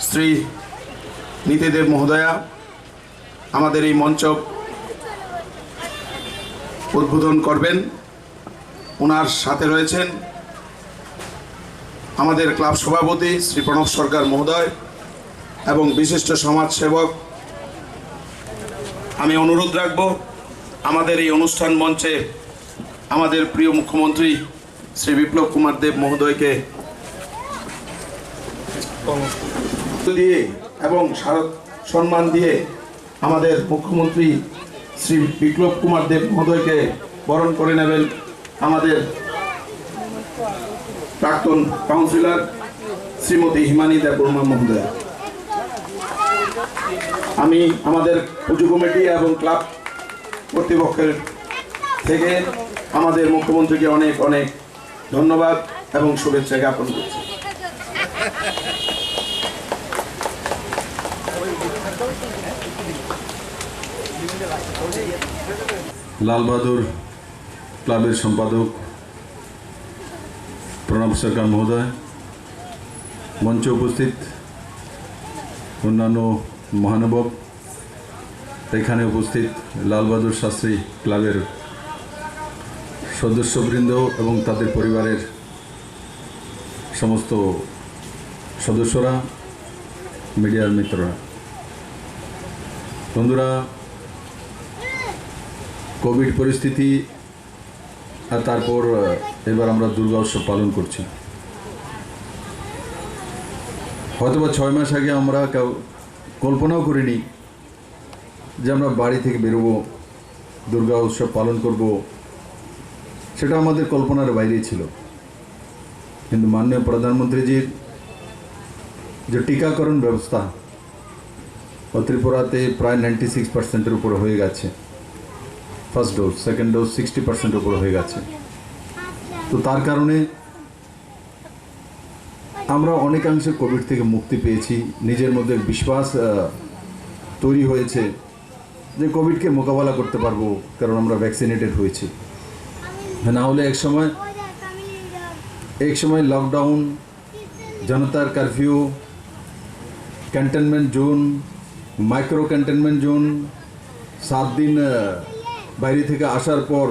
স্ত্রী নীতি দেব মহোদয়া আমাদের এই মঞ্চ উদ্বোধন করবেন। ওনার সাথে রয়েছেন আমাদের ক্লাব সভাপতি শ্রী প্রণব সরকার মহোদয় এবং বিশিষ্ট সমাজসেবক। আমি অনুরোধ রাখব আমাদের এই অনুষ্ঠান মঞ্চে আমাদের প্রিয় মুখ্যমন্ত্রী শ্রী বিপ্লব কুমার দেব মহোদয়কে দিয়ে এবং স্মারক সম্মান দিয়ে আমাদের মুখ্যমন্ত্রী শ্রী বিপ্লব কুমার দেব মহোদয়কে বরণ করে নেবেন আমাদের প্রাক্তন কাউন্সিলর শ্রীমতী হিমানী দেববর্মা মহোদয়া। আমি আমাদের পুজো কমিটি এবং ক্লাব কর্তৃপক্ষের থেকে আমাদের মুখ্যমন্ত্রীকে অনেক অনেক ধন্যবাদ এবং শুভেচ্ছা জ্ঞাপন করছি। লাল বাহাদুর ক্লাবের সম্পাদক প্রণব সরকার মহোদয়, মঞ্চে উপস্থিত অন্যান্য মহানুভব, এখানে উপস্থিত লাল বাহাদুর শাস্ত্রী ক্লাবের সদস্যবৃন্দ এবং তাদের পরিবারের সমস্ত সদস্যরা, মিডিয়ার মিত্ররা, বন্ধুরা, কোভিড পরিস্থিতি আর তারপর, আহ, এবার আমরা দুর্গা উৎসব পালন করছি। হয়তোবা ছয় মাস আগে আমরা কেউ কল্পনাও করিনি যে আমরা বাড়ি থেকে বেরোবো, দুর্গা উৎসব পালন করব, সেটা আমাদের কল্পনার বাইরেই ছিল। কিন্তু মাননীয় প্রধানমন্ত্রীজির যে টিকাকরণ ব্যবস্থা, ও ত্রিপুরাতে প্রায় নাইনটি সিক্স পার্সেন্টের উপরে হয়ে গেছে, first dose, second dose sixty percent উপরে হয়ে গেছে। তো তার কারণে আমরা অনেকাংশে কোভিড থেকে মুক্তি পেয়েছি, নিজের মধ্যে বিশ্বাস, আহ, তৈরি হয়েছে যে কোভিডকে মোকাবেলা করতে পারবো, কারণ আমরা ভ্যাকসিনেটেড হয়েছি। না হলে এক সময়, এক সময় লকডাউন, জনতার curfew, containment zone, micro containment zone, সাত দিন, আহ, বাইরে থেকে আসার পর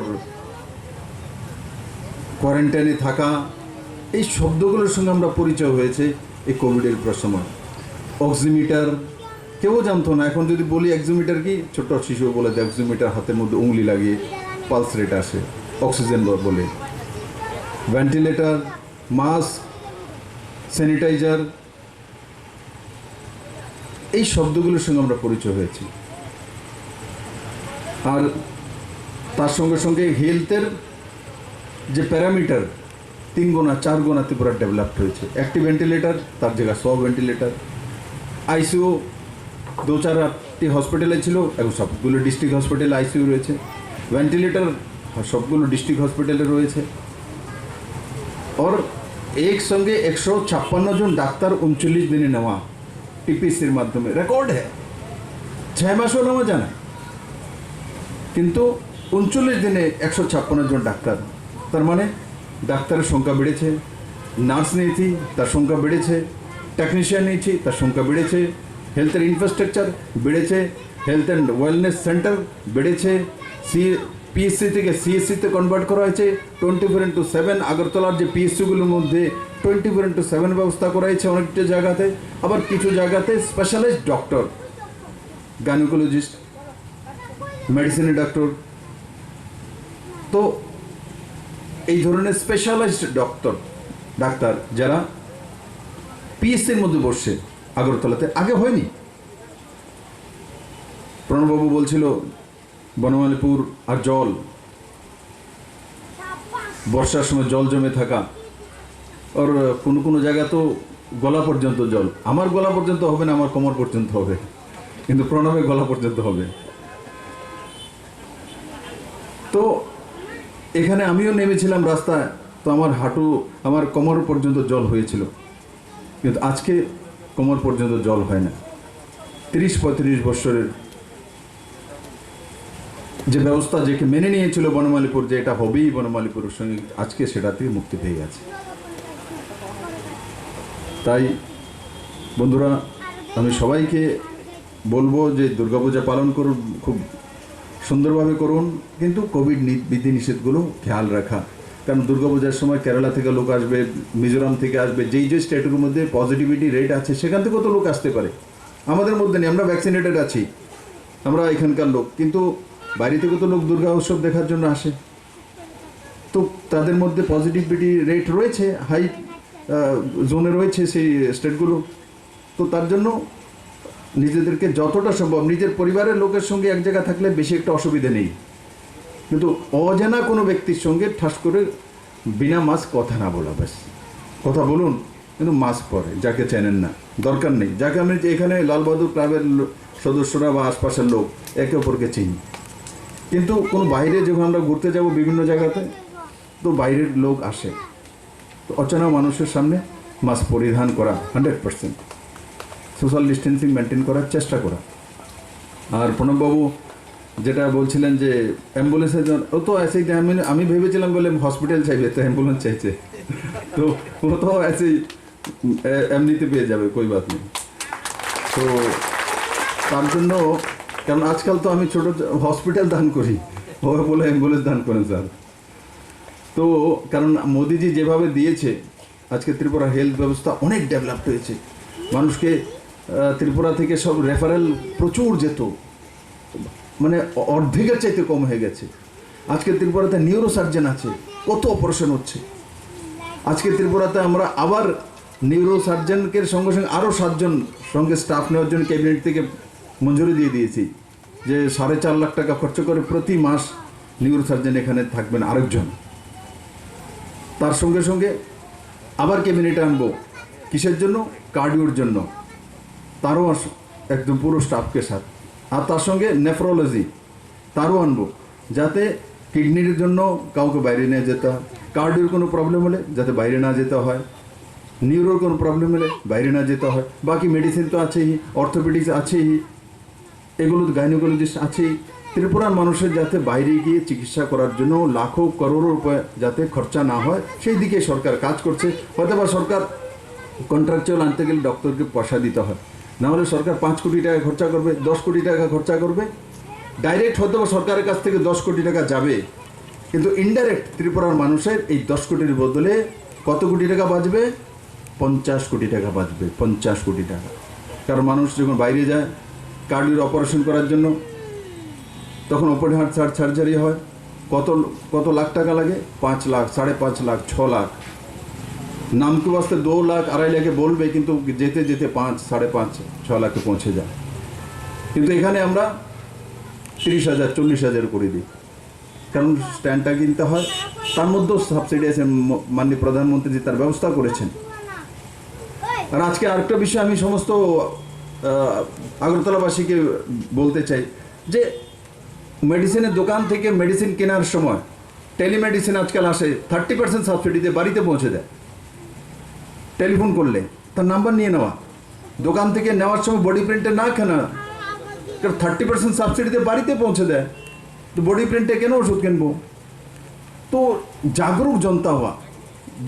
কোয়ারেন্টাইনে থাকা, এই শব্দগুলোর সঙ্গে আমরা পরিচয় হয়েছে এই কোভিডের সময়। অক্সিমিটার কেউ জানতো না, এখন যদি বলি অক্সিমিটার কি, ছোট্ট শিশু বলে দেয় অক্সিমিটার, হাতের মধ্যে উংলি লাগিয়ে পালস রেট আসে, অক্সিজেন ব-, বলে। ভেন্টিলেটর, মাস্ক, স্যানিটাইজার, এই শব্দগুলোর সঙ্গে আমরা পরিচয় হয়েছি। আর তার সঙ্গে সঙ্গে হেলথের যে প্যারামিটার, তিন গুণা, চার গুণা ত্রিপুরা ডেভেলপড হয়েছে। একটি ভেন্টিলেটর, তার জায়গা সব ভেন্টিলেটর, আইসিইউ দু চার আটটি হসপিটালে ছিল, এখন সবগুলো ডিস্ট্রিক্ট হসপিটালে আইসিইউ রয়েছে। ভেন্টিলেটর সবগুলো ডিস্ট্রিক্ট হসপিটালে রয়েছে। ওর একসঙ্গে একশো ছাপ্পান্ন জন ডাক্তার উনচল্লিশ দিনে নেওয়া, টিপিসির মাধ্যমে রেকর্ড হ্যায়, ছয় মাসও নেওয়া যায় না। কিন্তু উনচল্লিশ দিনে একশো ছাপ্পান্ন জন ডাক্তার, তার মানে ডাক্তারের সংখ্যা বেড়েছে, নার্স নিয়েছি, তার সংখ্যা বেড়েছে, টেকনিশিয়ান নিয়েছি, তার সংখ্যা বেড়েছে, হেলথের ইনফ্রাস্ট্রাকচার বেড়েছে, হেলথ অ্যান্ড ওয়েলনেস সেন্টার বেড়েছে, সি পিএসসি থেকে সিএসসি তে কনভার্ট করা হয়েছে। টোয়েন্টি ফোর ইন্টু সেভেন আগরতলার যে পিএসসিগুলোর মধ্যে টোয়েন্টি ফোর ইন্টু সেভেন ব্যবস্থা করা হয়েছে অনেকটা জায়গাতে। আবার কিছু জায়গাতে স্পেশালাইজড ডক্টর, গাইনোকোলজিস্ট, মেডিসিনের ডক্টর, তো এই ধরনের স্পেশালাইজড ডক্টর, ডাক্তার যারা পিএসসির মধ্যে বসছে আগরতলাতে, আগে হয়নি। প্রণববাবু বলছিল বনমালীপুর আর জল, বর্ষার সময় জল জমে থাকা, আর কোনো কোনো জায়গা তো গলা পর্যন্ত জল। আমার গলা পর্যন্ত হবে না, আমার কোমর পর্যন্ত হবে, কিন্তু প্রণবের গলা পর্যন্ত হবে। তো এখানে আমিও নেমেছিলাম রাস্তায়, তো আমার হাঁটু, আমার কোমর পর্যন্ত জল হয়েছিল, কিন্তু আজকে কোমর পর্যন্ত জল হয় না। তিরিশ পঁয়ত্রিশ বছরের যে ব্যবস্থা, যেকে মেনে নিয়েছিল বনমালীপুর, যে এটা হবেই বনমালীপুরের সঙ্গে, আজকে সেটা থেকে মুক্তি পেয়ে গেছে। তাই বন্ধুরা, আমি সবাইকে বলবো যে দুর্গাপূজা পালন করুন, খুব সুন্দরভাবে করুন, কিন্তু কোভিড নি-, বিধিনিষেধগুলো খেয়াল রাখা। কারণ দুর্গাপূজার সময় কেরালা থেকে লোক আসবে, মিজোরাম থেকে আসবে, যেই যে স্টেটের মধ্যে পজিটিভিটি রেট আছে, সেখান থেকেও তো লোক আসতে পারে। আমাদের মধ্যে নেই, আমরা ভ্যাকসিনেটেড আছি, আমরা এখানকার লোক, কিন্তু বাইরে থেকে তো লোক দুর্গা উৎসব দেখার জন্য আসে। তো তাদের মধ্যে পজিটিভিটি রেট রয়েছে, হাই, আহ, জোনে রয়েছে সেই স্টেটগুলো। তো তার জন্য নিজেদেরকে যতটা সম্ভব, নিজের পরিবারের লোকের সঙ্গে এক জায়গা থাকলে বেশি একটা অসুবিধা নেই, কিন্তু অজানা কোনো ব্যক্তির সঙ্গে ঠাস করে বিনা মাস্ক কথা না বলা। ব্যাস, কথা বলুন, কিন্তু মাস্ক পরে, যাকে চেনেন না, দরকার নেই। যাকে আমি যে এখানে লাল বাহাদুর ক্লাবের লো-, সদস্যরা বা আশপাশের লোক একে অপরকে চিনি। কিন্তু কোনো বাইরে যখন আমরা ঘুরতে যাব বিভিন্ন জায়গাতে, তো বাইরের লোক আসে, তো অচেনা মানুষের সামনে মাস্ক পরিধান করা, hundred percent social distancing maintain করার চেষ্টা করা। আর প্রণববাবু যেটা বলছিলেন যে অ্যাম্বুলেন্সের জন্য, ও তো এসেই, আমি আমি ভেবেছিলাম বলে হসপিটাল চাইবে, তো অ্যাম্বুলেন্স চাইছে। তো ও তো এসেই এ-, এমনিতে পেয়ে যাবে, কই বাত নেই। তো তার জন্য, কারণ আজকাল তো আমি ছোট হসপিটাল দান করি, ও বলে অ্যাম্বুলেন্স দান করেন স্যার। তো কারণ মোদিজি যেভাবে দিয়েছে, আজকে ত্রিপুরা হেলথ ব্যবস্থা অনেক ডেভেলপড হয়েছে। মানুষকে আহ, ত্রিপুরা থেকে সব রেফারেল প্রচুর যেত, মানে অ-, অর্ধেকের চাইতে কম হয়ে গেছে। আজকে ত্রিপুরাতে নিউরো সার্জন আছে, কত অপারেশন হচ্ছে। আজকে ত্রিপুরাতে আমরা আবার নিউরো সার্জনকে সঙ্গে সঙ্গে আরও সাতজন সঙ্গে স্টাফ নেওয়ার জন্য ক্যাবিনেট থেকে মঞ্জুরি দিয়ে দিয়েছি, যে সাড়ে চার লাখ টাকা খরচ করে প্রতি মাস নিউরো সার্জন এখানে থাকবেন আরেকজন। তার সঙ্গে সঙ্গে আবার ক্যাবিনেটে আনবো। কিসের জন্য? কার্ডিওর জন্য। তারও আস-, একদম পুরো স্টাফকে সাথ। আর তার সঙ্গে নেফ্রোলজি, তারও আনবো, যাতে কিডনির জন্য কাউকে বাইরে নিয়ে যেতে হয়, কার্ডিওর কোনো প্রবলেম হলে যাতে বাইরে না যেতে হয়, নিউরোর কোনো প্রবলেম হলে বাইরে না যেতে হয়। বাকি মেডিসিন তো আছেই, অর্থোপেডিক্স আছেই, এগুলো গাইনোকোলজিস্ট আছেই। ত্রিপুরার মানুষের যাতে বাইরে গিয়ে চিকিৎসা করার জন্য লাখো করোড়ো রুপিয়া যাতে খরচা না হয়, সেই দিকে সরকার কাজ করছে। হয়তো বা সরকার কন্ট্রাকচুয়াল আনতে গেলে ডক্টরকে পয়সা দিতে হয়, না হলে সরকার পাঁচ কোটি টাকা খরচা করবে, দশ কোটি টাকা খরচা করবে, ডাইরেক্ট হয়তো বা সরকারের কাছ থেকে দশ কোটি টাকা যাবে, কিন্তু ইনডাইরেক্ট ত্রিপুরার মানুষের এই দশ কোটির বদলে কত কোটি টাকা বাঁচবে? পঞ্চাশ কোটি টাকা বাঁচবে, পঞ্চাশ কোটি টাকা। কারণ মানুষ যখন বাইরে যায় কার্ডিওর অপারেশন করার জন্য, তখন ওপেন হার্ট সার্জারি হয়, কত, কত লাখ টাকা লাগে? পাঁচ লাখ, সাড়ে পাঁচ লাখ, ছ লাখ। নাম কে বাস্তে দু লাখ, আড়াই লাখে বলবে, কিন্তু যেতে যেতে পাঁচ, সাড়ে পাঁচ, ছ লাখে পৌঁছে যায়। কিন্তু এখানে আমরা তিরিশ হাজার, চল্লিশ হাজার করে দিই, কারণ স্ট্যান্ডটা কিনতে হয়। তার মধ্যেও সাবসিডি আছে, ম-, মাননীয় প্রধানমন্ত্রী তার ব্যবস্থা করেছেন। আর আজকে আরেকটা বিষয় আমি সমস্ত আহ, আগরতলাবাসীকে বলতে চাই যে মেডিসিনের দোকান থেকে মেডিসিন কেনার সময় টেলিমেডিসিন আজকাল আসে, থার্টি পার্সেন্ট সাবসিডিতে বাড়িতে পৌঁছে দেয়। টেলিফোন করলে তার নাম্বার নিয়ে নেওয়া, দোকান থেকে নেওয়ার সময় বডি প্রিন্টে না কেনা, কারণ থার্টি পার্সেন্ট সাবসিডিতে বাড়িতে পৌঁছে দেয়। তো বডি প্রিন্টে কেন ওষুধ কিনবো? তো জাগরুক জনতা হওয়া,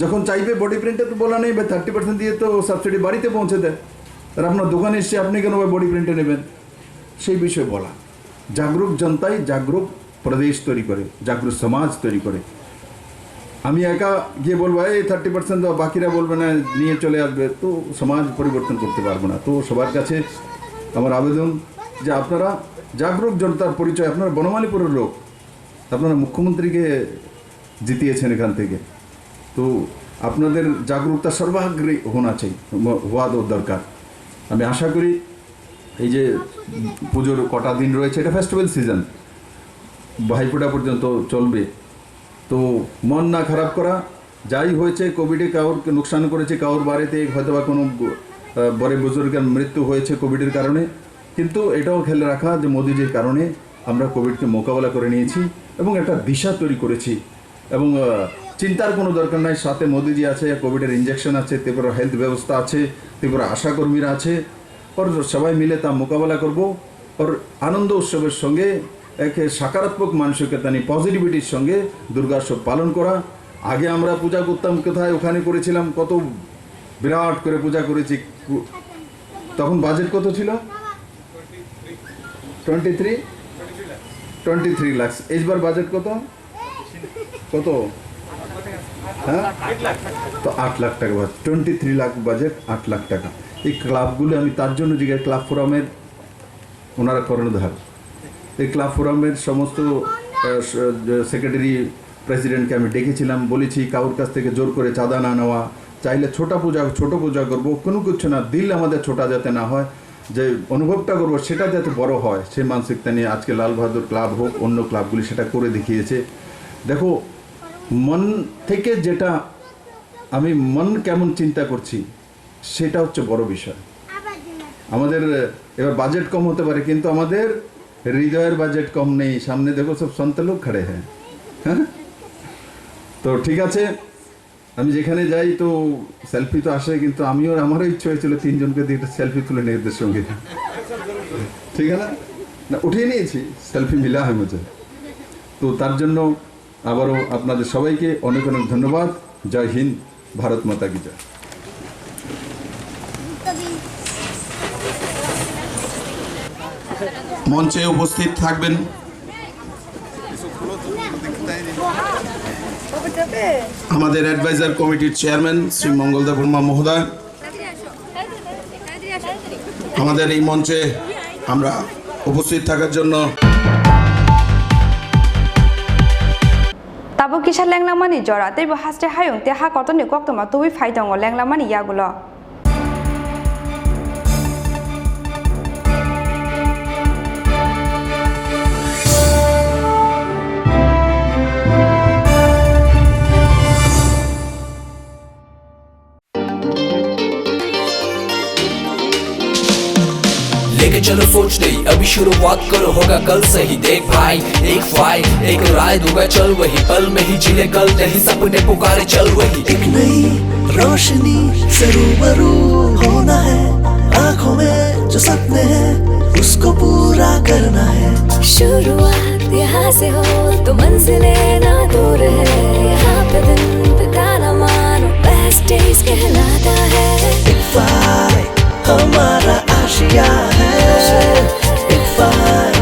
যখন চাইবে বডি প্রিন্টে, তো বলা নেই ভাই, থার্টি পার্সেন্ট দিয়ে তো সাবসিডি বাড়িতে পৌঁছে দেয়, আর আপনার দোকানে এসে আপনি কেন ভাই বডি প্রিন্টে নেবেন? সেই বিষয়ে বলা। জাগরুক জনতাই জাগরুক প্রদেশ তৈরি করে, জাগরুক সমাজ তৈরি করে। আমি একা গিয়ে বলবো, "এই থার্টি পার্সেন্ট দাও, বাকিরা বলবে না, নিয়ে চলে আসবে", তো সমাজ পরিবর্তন করতে পারবো না। তো সবার কাছে আমার আবেদন যে আপনারা জাগরুক জনতার পরিচয়, আপনারা বনমালীপুরের লোক, আপনারা মুখ্যমন্ত্রীকে জিতিয়েছেন এখান থেকে, তো আপনাদের জাগরুকতা সর্বাগ্রে হওয়া চাই, হওয়া দরকার। আমি আশা করি এই যে পুজোর কটা দিন রয়েছে, এটা ফেস্টিভ্যাল সিজন, ভাইফোঁটা পর্যন্ত চলবে। তো মন না খারাপ করা, যাই হয়েছে, কোভিডে কাউর লোকসান করেছে, কাউর বাড়িতে হয়তো বা কোনো ব-, আহ, বড় বুজুর্গের মৃত্যু হয়েছে কোভিডের কারণে, কিন্তু এটাও খেয়াল রাখা যে মোদিজির কারণে আমরা কোভিডকে মোকাবেলা করে নিয়েছি এবং একটা দিশা তৈরি করেছি। এবং, আহ, চিন্তার কোনো দরকার নাই, সাথে মোদিজি আছে, কোভিডের ইঞ্জেকশন আছে, ত্রিপুরা হেলথ ব্যবস্থা আছে, ত্রিপুরা আশাকর্মীরা আছে, ওর সবাই মিলে তা মোকাবেলা করব। ওর আনন্দ উৎসবের সঙ্গে এক সকারাত্মক মানসিকতা নিয়ে, পজিটিভিটির সঙ্গে দুর্গা উৎসব পালন করা। আগে আমরা পূজা করতাম কোথায়, ওখানে করেছিলাম, কত বিরাট করে পূজা করেছি। তখন বাজেট কত ছিল? Twenty three, twenty three lakh. এইবার বাজেট কত? কত? হ্যাঁ, তো আট লাখ টাকা বাজেট, টোয়েন্টি থ্রি লাখ বাজেট, আট লাখ টাকা। এই ক্লাবগুলো, আমি তার জন্য জিজ্ঞাসা, ক্লাব ফোরামের ওনারা কর্ণধার। এই ক্লাব ফোরামের সমস্ত, আহ, স-, যে সেক্রেটারি, প্রেসিডেন্টকে আমি ডেকেছিলাম, বলেছি কারোর কাছ থেকে জোর করে চাঁদা না নেওয়া, চাইলে ছোটা পূজা, ছোট পূজা করব, কোনো কিছু না, দিল আমাদের ছোটা যাতে না হয়, যে অনুভবটা করবো সেটা যাতে বড় হয়, সেই মানসিকতা নিয়ে আজকে লাল বাহাদুর ক্লাব হোক, অন্য ক্লাবগুলি সেটা করে দেখিয়েছে। দেখো, মন থেকে যেটা, আমি মন কেমন চিন্তা করছি, সেটা হচ্ছে বড় বিষয়। আমাদের এবার বাজেট কম হতে পারে, কিন্তু আমাদের হৃদয়ের বাজেট কম নেই। সামনে দেখো, সব সন্ত লোক খড়ে হ্যাঁ। হ্যাঁ, তো ঠিক আছে, আমি যেখানে যাই তো সেলফি তো আসে, কিন্তু আমিও, আমারও ইচ্ছে হয়েছিল তিনজনকে দিয়ে একটা সেলফি তুলে নিই এদের সঙ্গে। ঠিক আছে না? না, উঠিয়ে নিয়েছি, সেলফি মিলা হয় মুঝে। তো তার জন্য আবারও আপনাদের সবাইকে অনেক অনেক ধন্যবাদ। জয় হিন্দ, ভারত মাতা কি জয়। মঞ্চে উপস্থিত থাকবেন আমাদের অ্যাডভাইজার কমিটির চেয়ারম্যান শ্রী মঙ্গল দেববর্মা মহোদয়। আমাদের এই মঞ্চে আমরা উপস্থিত থাকার জন্য Tabuk kisa lenglamani jora, teibo haste hayung tei ha kotorni koktwma tubui phai tongo lenglamani yagulo. लेके चलो सोच नहीं, अभी शुरुआत करो, होगा कल सही। देख भाई, एक फाइल, एक राय दूंगा, चल वही। पल में ही जिले कल, नहीं सपने पुकारे, चल वही। एक नई रोशनी से रूबरू होना है, आंखों में जो सपने हैं, उसको पूरा करना है। शुरुआत यहाँ से हो तो मंजिलें ना दूर है। यहाँ पे दिन बिताना मानो बेस्ट डेज कहलाता है। इकबाल हमारा आशिया है, इकबाल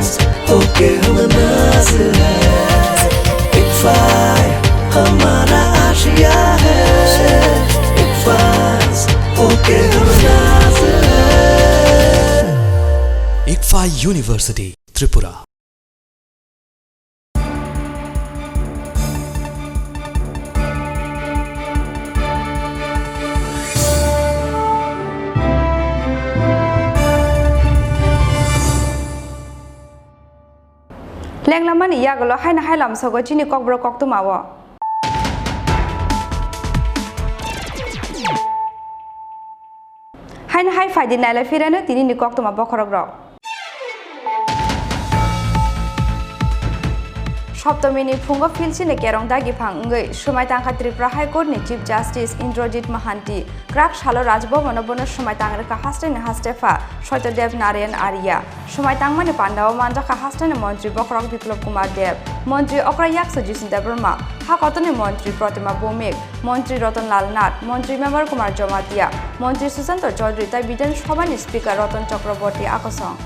होके हम नाज है। इकबाल हमारा आशिया है, इकबाल होके हम नाज है। Ikfa University, Tripura. Lenglamani yagulo haino hai lamsogo chini kokborok koktwmao. Haino hai phaidi nailai phirano tinini koktwma bokhorokrok. Soptomini phungo philsini kerong dagi phang wngwi swmai tangkha Tripura High Court ni Chief Justice Indrajit Mahanti. Kwrak salo Raj Bhavan-o bono swmai tang rwkha hasteni hastepha Satyadev Narayan Arya. Swmai tangmani pandao manjakha hasteni montri bokhorok Biplab Kumar Deb, montri okra yaksu Jisnu Debbarma, ha kotorni montri Pratima Bhowmik, montri Ratan Lal Nath, montri member Kumar Jamatia, montri Sushanta Chaudhary tei Bidhan Sabhani speaker Ratan Chakraborty akosong.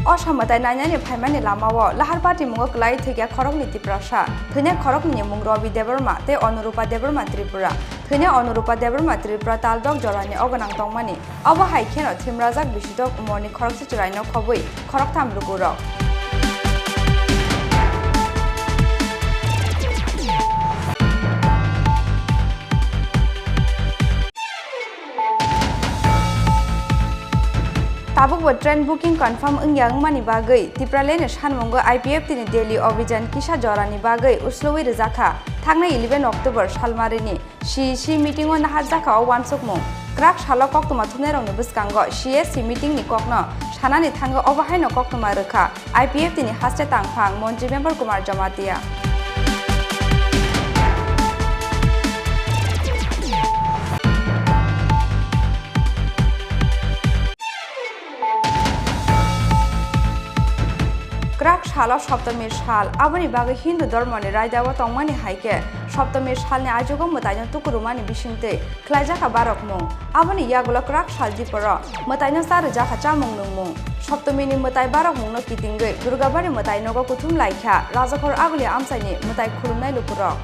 O samwtai nainani phaimani lamao Laharpati mungo kwlai thwikya khoroknwi Tiprasa. Thwinai khoroknwini mung Robi Debbarma tei Anurupa Debbarma Tripura. Thwinai Anurupa Debbarma Tripura Taldok jorani o gwnang tongmani. Obo hai kheno thimrajak bisidok umorni khoroksa chwraino khobwi khoroktham lukurok. Tabukbo train booking confirm wngya wngmani bagwi Tipralandni sanmungo I P F T ni Delhi Abhijan kisa jorani bagwi uslowi rwjakha. Thangnai eleven October salmarini C E C meeting o naharjakha o uansukmung. Kwrak salo koktwma thumnairokni bwskango C E C meeting ni kokno sanani thangwi obo haino koktwma rwkha I P F T ni haste tangphang montri member Kumar Jamatia. Kwrak salo Soptomi sal, aboni bagwi Hindu dhormoni raidao tongmani hai khe Soptomi salni ajugo mwtaino tukurumani bisingtwi khlaijakha barokmung. Aboni yagulo kwrak sal diporo mwtaino cha rwjakha chamung nungmung. Soptomini mwtai barokmungno kitingwi Durgabari mwtai nogo kuthum laikha Rajakhor Aguli amchaini mwtai khulumnai lukurok.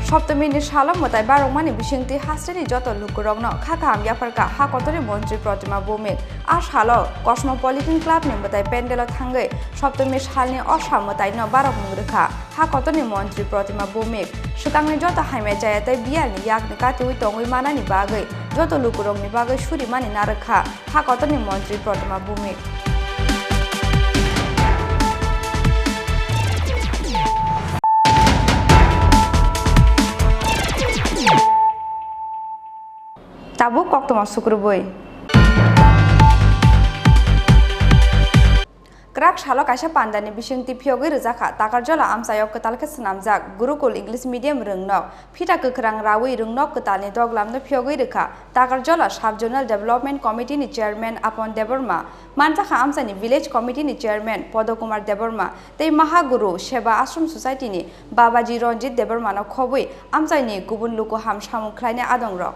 Soptomini salo mwtai barokmani bisingtwi hasteni joto lukurokno kha kaham yapharkha ha kotorni montri Protima Bhowmik. A salo Cosmopolitan Clubni mwtai pandelo thangwi Soptomi salni o sa mwtaino barokmung rwkha ha kotorni montri Protima Bhowmik. Swkangni joto hamya chaya tei biyalni yakni katiui tongwi manani bagwi joto lukurokni bagwi surimani narwkha. Ha kotorni montri Protima Bhowmik. Tabuk koktwma sukrubui. Kwrak salo kaisa pandani bisingtwi phiyogwi rwjakha Takarjola amchaio kwtal khe swnamjak Gurukul English Medium rwngnok. Phita kwkhrang raui rwngnok kwtalni doglamno phiyogwi rwkha Takarjola Sub Zonal Development Committee ni Chairman Apon Debbarma, manjakha amchaini Village Committee ni Chairman Podo Kumar Debbarma tei Mahaguru Seva Ashram Society ni Babaji Ranjit Debbarma no khobwi amchaini kubun luku ham samung khlainai adongrok.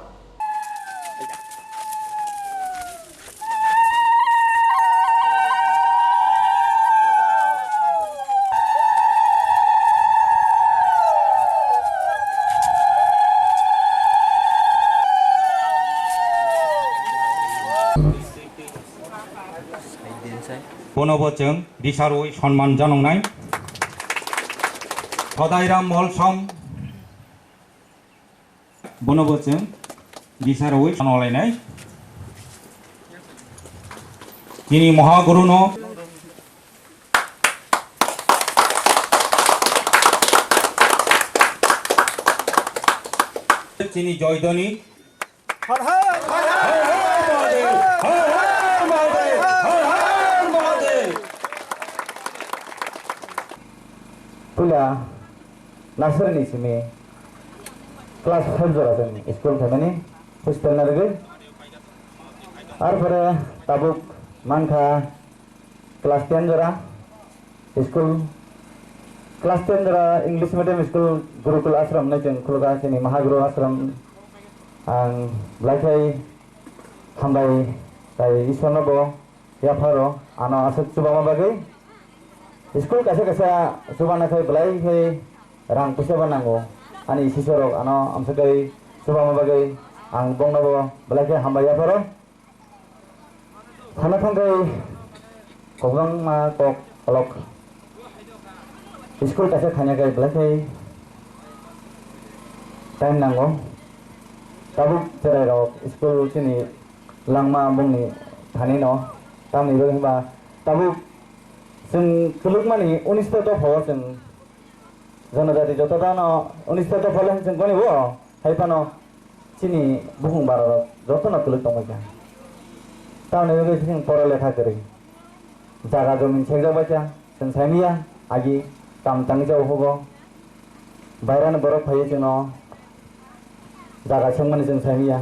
Bonobo chwng risarwi sonman janoknai. Sodairam Molsom. Bono bo chwng risarwi sonolainai. Chini Mahaguru no. Chini Joydoni. Har har Mahadev, har har Mahadev, har har Mahadev. Puila nursery ni simi class five jora chwng school phaimani hostel narwgwi. Arpore tabuk mankha class ten jora school, class ten jora English medium school Gurukul Ashram hinwi chwng khulukha chini Mahaguru Ashram. Ang belai khai hambai tai Ishwarno bo yapharo ano aswk chubama bagwi. School kaisa kaisa chubana khai belai khai rang puisa bo nango. Ani sisarok ano amswk khai chubama bagwi ang bongno bo belai khai hambai yapharo. Sana thangkhai kwbangma kok kolok. School kaisa thangya khai belai khai time nango. Tabuk cherairok school chini langma bongni thani no. Tamni bagwi hwnba tabuk chwng kwlwkmani unis ta dophao chwng Jonojati joto dano unis ta dophao le chwng goni o, hai phano chini bukhung bararok jotono kwlwk tongbaikha. Tamoni bagwi chwng pora lekha kwrwi. Jaga jomin sekjak baikha, chwng saimanya, agi kam tangwi jao hugo. Bairani borok phaiwi chwngno jaga sengmani chwng saimanya.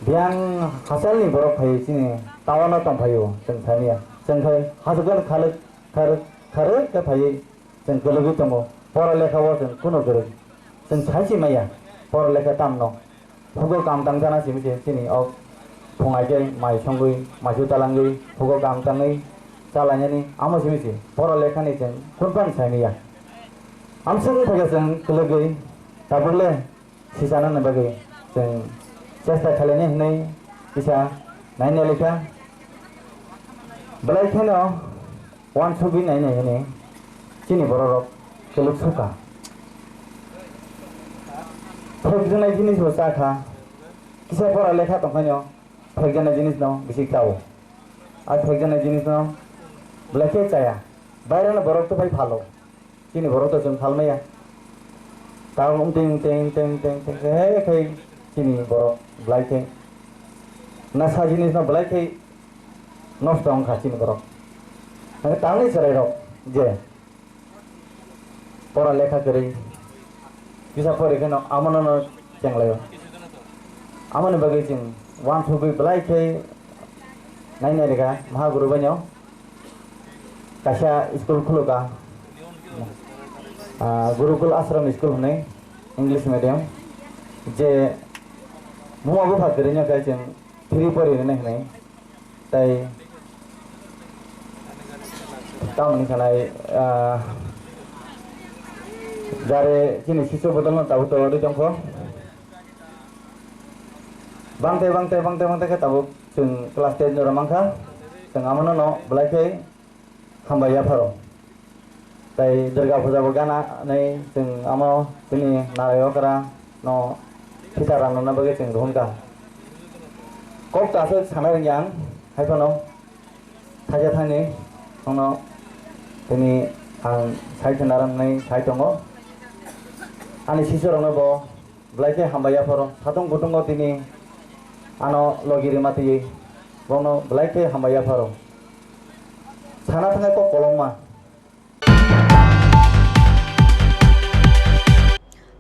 Biyang hachalni borok phaiwi chini town-o tongphaio, chwng saimanya. Chwng khai hachukjani khalwk, kharwk, kharwk khe phaiwi chwng kwlwgwi tongo. Pora lekha-o chwng kunu kwrwi. Chwng sai se maya pora lekha tamno. Hugo kam tang jana simi se chini o phungai khe mai songwi, maisu talangwi, hugo kam tangwi chalainani amo simi se. Pora lekhani chwng kunpan saimanya. Amswk wngkha khe chwng kwlwgwi tabukle sichanani bagwi chwng chesta khlainai hwnwi kisa naina lekha. Belai kheno uansugwi nainai hwnwi chini bororok kwlwk sukha. Phekjaknai jinisbo chakha, kisa pora lekha tongkhaino phekjaknai jinisno bisi chao. A phekjaknai jinisno belai khe chaya. Baireno borok tei bai phalo. Chini borok to chwng phalmaya. Tabuk wngtwi, wngtwi, wngtwi, wngtwi, wngtwi, he khai chini borok belai khe nasa jinisno belai khe nosto wngkha chini borok. Hwnkhe tamni chwrairok je pora lekha kwrwi kisa pori kheno amono no chenglaio. Amoni bagwi chwng uansugwi belai khe nainai rwkha Mahaguru baino. Kaisa school khulukha, ah, Gurukul Ashram School hwnwi, English medium, je buma bupha kwrwino khe chwng free pori rwna hwnwi, tei tamoni khanai, ah, Jare chini sisu bodol no tabuk to ri tongkho. Bangte bangte bangte bangte khe tabuk chwng class ten jora mankha. Chwng amano no belai khe hambai yapharo. Tai Durga puja bo gana nei chwng amo chini narai okra no sita rang na bagwi chwng ruhun ka. Kok ta se sana ring yang hai phano thaja thani ono tini ang sai khna ram nei sai tongo. Ani sisu rok no bo belai khe hambai yapharo. Satung kutungo tini ano logi rima twi bono belai khe hambai yapharo. Sana thangwi kok kolokma.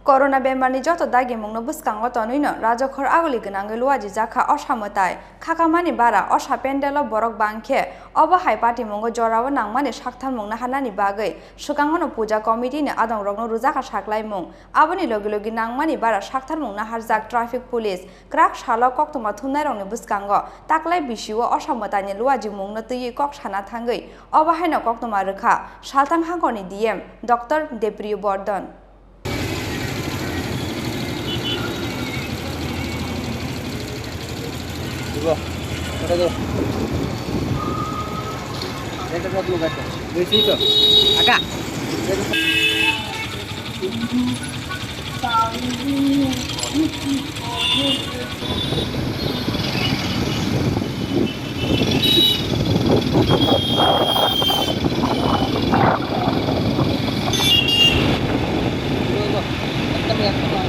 Corona bemarni joto dagimungno bwskango tonwino rajokhor aguli gwnangwi luajijakha osa mwtai. Khakamani bara osa pendelo borok bangkhe obo hai patimungo jorao nangmani saktharmung naharnani bagwi swkangono puja committee-ni adongrokno rwjakha saklaimung. Aboni logi logi nangmani bara saktharmung naharjak traffic police. Kwrak salo koktwma thumnairokni bwskango taklai bisio osa mwtaini luajimungno twiwi kok sana thangwi obo haino koktwma rwkha Salthang hangkorni D M Doctor Depriyo Bordon.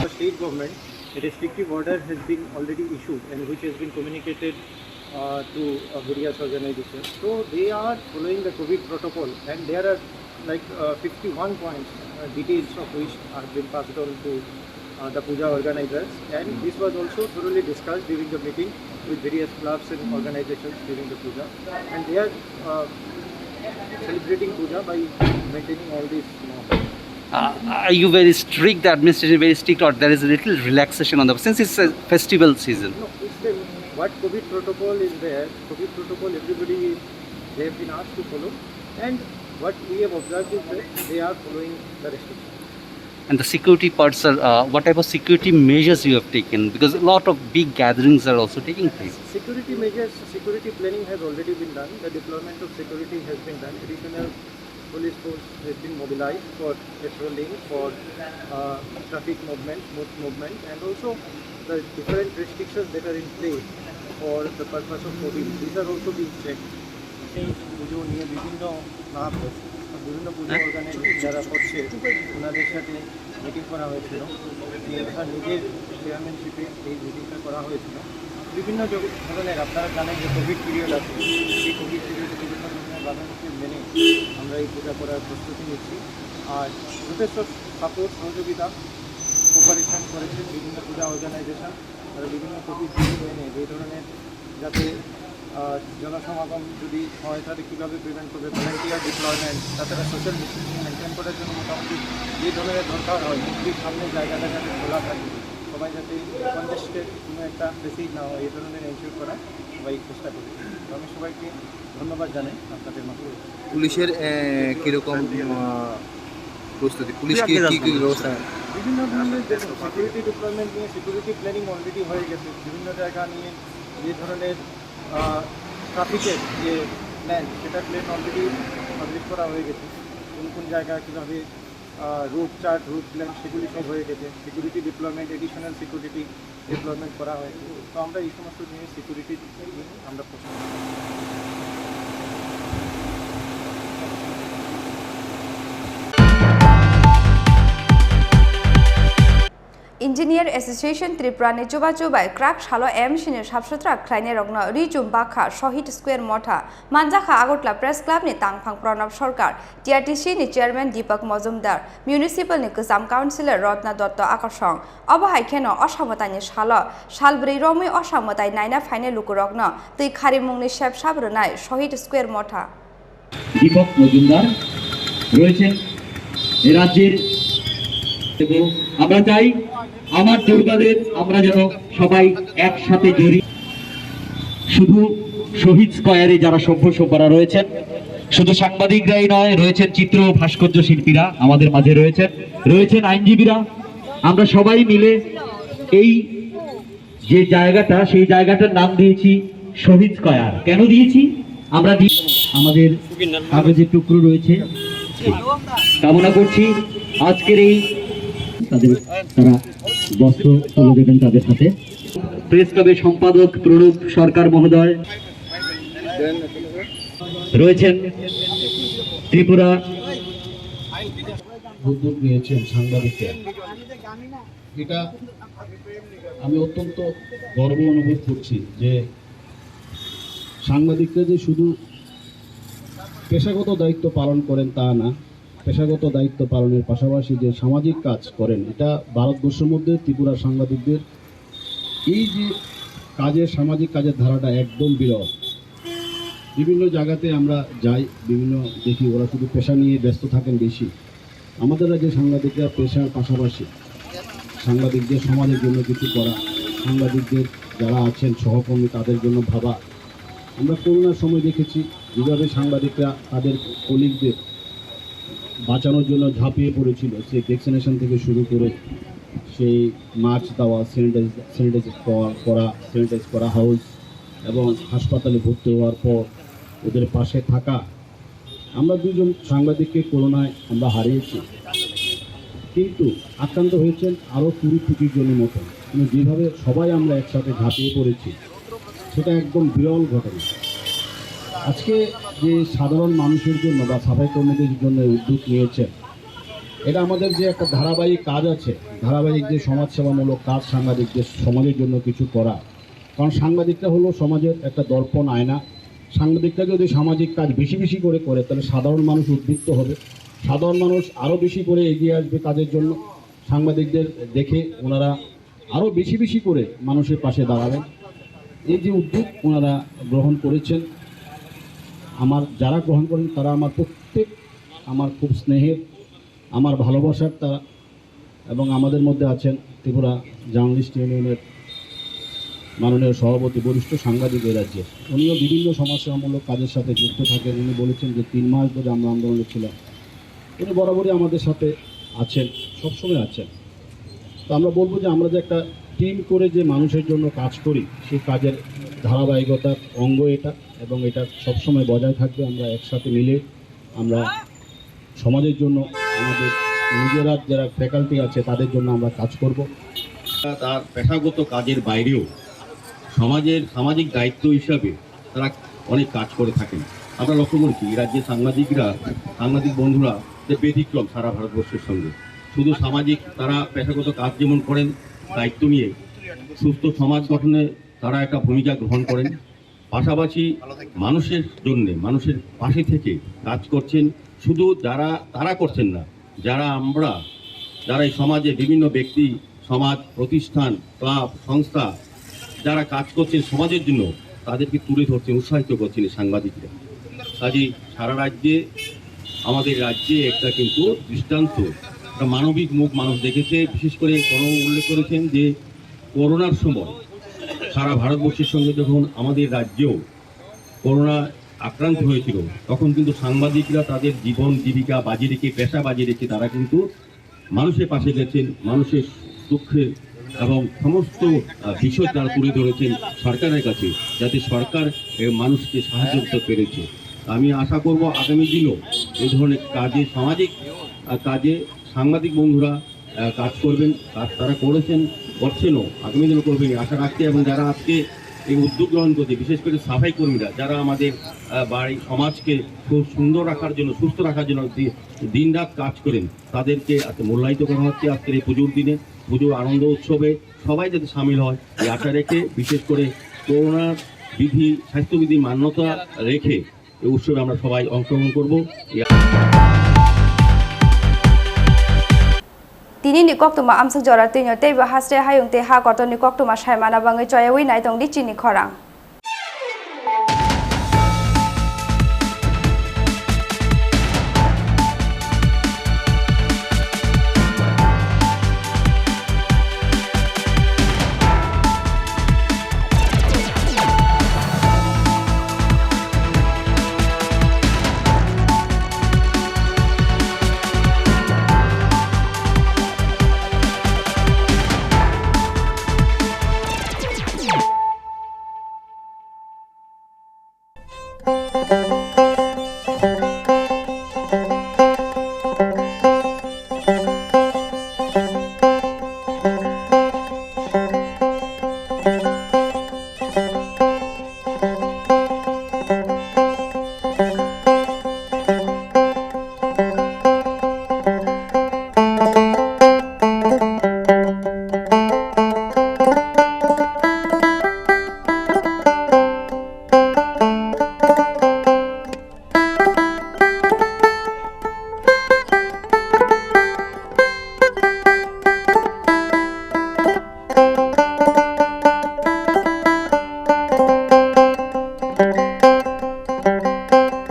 The state government, a restrictive order has been already issued and which has been communicated uh, to uh, various organizations. So they are following the COVID protocol, and there are like uh, fifty-one points, uh, details of which have been passed on to uh, the puja organizers. And this was also thoroughly discussed during the meeting with various clubs and organizations during the puja. And they are uh, celebrating puja by maintaining all these norms. Uh, are you very strict, the administration very strict, or there is a little relaxation on the, since it's a festival season? No, it's the, what COVID protocol is there, COVID protocol everybody is, they have been asked to follow, and what we have observed is that they are following the restrictions. And the security part, sir, uh, what type of security measures you have taken? Because a lot of big gatherings are also taking place. Security measures, security planning has already been done. The deployment of security has been done. Additional police force has been mobilized for patrolling, for uh, traffic movement, smooth movement, and also the different restrictions that are in place for the purpose of COVID. These are also being checked. এই পুজো নিয়ে বিভিন্ন ক্লাব, বিভিন্ন পুজো অর্গানাইজেশন যারা করছে, ওনাদের সাথে মিটিং করা হয়েছিল। সিএম স্যার নিজের চেয়ারম্যানশিপে এই মিটিংটা করা হয়েছিল। বিভিন্ন জ-, ধরনের, আপনারা জানেন যে কোভিড পিরিয়ড আছে, সেই কোভিড পিরিয়ডে বিভিন্ন ধরনের বাধা নিষেধ মেনে আমরা এই পূজা করার প্রস্তুতি নিচ্ছি। আর যথেষ্ট সাপোর্ট, সহযোগিতা, কোপারেশন করেছে বিভিন্ন পূজা অর্গানাইজেশন। তারা বিভিন্ন কোভিড বিধি মেনে যে ধরনের, যাতে আহ, জনসমাগম যদি হয়, তাহলে কীভাবে প্রিভেন্ট করবে, ভলেন্টিয়ার ডিপ্লয়মেন্ট, তাছাড়া সোশ্যাল ডিস্টেন্সিং মেনটেন করার জন্য মোটামুটি যে ধরনের দরকার হয়, মূর্তির সামনে জায়গাটা যাতে খোলা থাকে, সবাই যাতে কনজেস্টেড কোনো একটা প্লেসেই না হয়, এই ধরনের এনশিওর করার সবাই চেষ্টা করেছে। তো আমি সবাইকে ধন্যবাদ জানাই আপনাদের মাধ্যমে। পুলিশের, এ, কিরকম, আহ, প্রস্তুতি? পুলিশ কি, কি, কি ব্যবস্থা? বিভিন্ন ধরনের দেখুন, সিকিউরিটি ডিপ্লয়মেন্ট নিয়ে সিকিউরিটি প্ল্যানিং অলরেডি হয়ে গেছে। বিভিন্ন জায়গা নিয়ে যে ধরনের, আহ, ট্রাফিকের যে প্ল্যান, সেটা প্ল্যান অলরেডি পাবলিশ করা হয়ে গেছে। কোন কোন জায়গা কীভাবে, আহ, রুট চার্ট, রুট প্ল্যান, সেগুলি সব হয়ে গেছে। Security deployment, additional security deployment করা হয়েছে। তো আমরা এই সমস্ত জিনিস সিকিউরিটি নিয়ে আমরা প্রস্তুত। Engineer Association Tripura ni chubachu bai kwrak salo M C ni sabsutra khlainai rokno ri chum bakha Shohid Square motha manjakha Agartala Press Club ni tangphang Pranab Sarkar, T R T C ni chairman Deepak Majumdar, municipal ni kwcham councillor Ratna Dotto Akasong. Obo hai kheno Osa Mwtai ni salo sal bwrwi romwi Osa Mwtai naina phainai lukurokno twi kharimungni sepsap rwnai Shohid Square motha. Dipak মজুমদার রয়েছেন এ রাজ্যের, এবং আমরা চাই আমার দুর্গাদের আমরা যেন সবাই একসাথে জড়িয়ে শুধু শহীদ স্কয়ারে যারা সভ্য সভ্যরা রয়েছেন, শুধু সাংবাদিকরাই নয়, রয়েছেন চিত্র ও ভাস্কর্য শিল্পীরা আমাদের মাঝে রয়েছেন, রয়েছেন আইনজীবীরা। আমরা সবাই মিলে এই যে জায়গাটা, সেই জায়গাটার নাম দিয়েছি শহীদ স্কয়ার। কেন দিয়েছি? আমরা দি-, আমাদের কাগজের টুকরো রয়েছে, কামনা করছি আজকের এই তাদের, তারা বস্ত্র তুলে দেবেন তাদের হাতে। প্রেস ক্লাবের সম্পাদক প্রণব সরকার মহোদয় রয়েছেন, ত্রিপুরা। উদ্যোগ নিয়েছেন সাংবাদিকরা, এটা আমি অত্যন্ত গর্ব অনুভব করছি যে সাংবাদিকরা যে শুধু পেশাগত দায়িত্ব পালন করেন তা না, পেশাগত দায়িত্ব পালনের পাশাপাশি যে সামাজিক কাজ করেন, এটা ভারতবর্ষের মধ্যে ত্রিপুরার সাংবাদিকদের এই যে কাজের, সামাজিক কাজের ধারাটা একদম বিরল। বিভিন্ন জায়গাতে আমরা যাই, বিভিন্ন দেখি ওরা শুধু পেশা নিয়ে ব্যস্ত থাকেন বেশি। আমাদের রাজ্যে সাংবাদিকরা পেশার পাশাপাশি সাংবাদিকদের সমাজের জন্য কিছু করা, সাংবাদিকদের যারা আছেন সহকর্মী তাদের জন্য ভাবা। আমরা করোনার সময় দেখেছি যেভাবে সাংবাদিকরা তাদের কলিগদের বাঁচানোর জন্য ঝাঁপিয়ে পড়েছিল, সে ভ্যাকসিনেশন থেকে শুরু করে সেই মাস্ক দেওয়া, স্যানিটাইজ স্যানিটাইজ করা, স্যানিটাইজ করা হাউস এবং হাসপাতালে ভর্তি হওয়ার পর ওদের পাশে থাকা। আমরা দুজন সাংবাদিককে করোনায় আমরা হারিয়েছি, কিন্তু আক্রান্ত হয়েছেন আরও কুড়ি পঁচিশ জনের মতো। কিন্তু যেভাবে সবাই আমরা একসাথে ঝাঁপিয়ে পড়েছি, সেটা একদম বিরল ঘটনা। আজকে যে সাধারণ মানুষের জন্য বা সাফাই কর্মীদের জন্য উদ্যোগ নিয়েছেন, এটা আমাদের যে একটা ধারাবাহিক কাজ আছে, ধারাবাহিক যে সমাজসেবামূলক কাজ, সাংবাদিকদের সমাজের জন্য কিছু করা। কারণ সাংবাদিকরা হলো সমাজের একটা দর্পণ, আয়না। সাংবাদিকরা যদি সামাজিক কাজ বেশি বেশি করে করে, তাহলে সাধারণ মানুষ উদ্বুদ্ধ হবে, সাধারণ মানুষ আরও বেশি করে এগিয়ে আসবে কাজের জন্য। সাংবাদিকদের দেখে ওনারা আরও বেশি বেশি করে মানুষের পাশে দাঁড়াবেন। এই যে উদ্যোগ ওনারা গ্রহণ করেছেন, আমার যারা গ্রহণ করেন তারা আমার প্রত্যেক, আমার খুব স্নেহের, আমার ভালোবাসার তারা। এবং আমাদের মধ্যে আছেন ত্রিপুরা জার্নালিস্ট ইউনিয়নের মাননীয় সভাপতি, বরিষ্ঠ সাংবাদিক এই রাজ্যের। উনিও বিভিন্ন সমাজসেবামূলক কাজের সাথে যুক্ত থাকেন। উনি বলেছেন যে তিন মাস ধরে আমরা আন্দোলনে ছিলাম। উনি বরাবরই আমাদের সাথে আছেন, সবসময় আছেন। তো আমরা বলবো যে আমরা যে একটা টিম করে যে মানুষের জন্য কাজ করি, সেই কাজের ধারাবাহিকতার অঙ্গ এটা, এবং এটা সবসময় বজায় থাকবে। আমরা একসাথে মিলে আমরা সমাজের জন্য, আমাদের নিজেরা যারা ফ্যাকাল্টি আছে তাদের জন্য আমরা কাজ করব। তার পেশাগত কাজের বাইরেও সমাজের সামাজিক দায়িত্ব হিসাবে তারা অনেক কাজ করে থাকেন। আমরা লক্ষ্য করেছি এই রাজ্যের সাংবাদিকরা, সাংবাদিক বন্ধুরা যে ব্যতিক্রম সারা ভারতবর্ষের সঙ্গে। শুধু সামাজিক, তারা পেশাগত কাজ যেমন করেন, দায়িত্ব নিয়ে সুস্থ সমাজ গঠনে তারা একটা ভূমিকা গ্রহণ করেন। পাশাপাশি মানুষের জন্যে, মানুষের পাশে থেকে কাজ করছেন। শুধু যারা, তারা করছেন না, যারা আমরা, যারা এই সমাজে বিভিন্ন ব্যক্তি, সমাজ, প্রতিষ্ঠান, ক্লাব, সংস্থা যারা কাজ করছেন সমাজের জন্য, তাদেরকে তুলে ধরছেন, উৎসাহিত করছেন এই সাংবাদিকরা। কাজেই সারা রাজ্যে, আমাদের রাজ্যে একটা কিন্তু দৃষ্টান্ত, একটা মানবিক মুখ মানুষ দেখেছে। বিশেষ করে প্রণব উল্লেখ করেছেন যে করোনার সময় সারা ভারতবর্ষের সঙ্গে যখন আমাদের রাজ্যেও করোনা আক্রান্ত হয়েছিল, তখন কিন্তু সাংবাদিকরা তাদের জীবন জীবিকা বাজি রেখে, পেশা বাজি রেখে তারা কিন্তু মানুষের পাশে গেছেন, মানুষের দুঃখে এবং সমস্ত, আহ, বিষয় তারা তুলে ধরেছেন সরকারের কাছে, যাতে সরকার এই মানুষকে সাহায্য করতে পেরেছে। আমি আশা করব আগামী দিনও এই ধরনের কাজে, সামাজিক, আহ, কাজে সাংবাদিক বন্ধুরা, আহ, কাজ করবেন, কাজ তারা করেছেন, করছেনও, আগামী দিনও করবেন এই আশা রাখতে। এবং যারা আজকে এই উদ্যোগ গ্রহণ করছে, বিশেষ করে সাফাই কর্মীরা, যারা আমাদের, আহ, বাড়ি সমাজকে খুব সুন্দর রাখার জন্য, সুস্থ রাখার জন্য দি-, দিনরাত কাজ করেন, তাদেরকে আজকে মূল্যায়িত করা হচ্ছে আজকের এই পুজোর দিনে, পুজোর আনন্দ উৎসবে সবাই যাতে সামিল হয়, এই আশা রেখে, বিশেষ করে করোনার বিধি, স্বাস্থ্যবিধি মান্যতা রেখে এই উৎসবে আমরা সবাই অংশগ্রহণ করব। এই Tini ni koktwma amswk jora twino teibo hasre hayung tei ha kotor ni koktwma saimana bangwi choyawi naitong di chini khorang.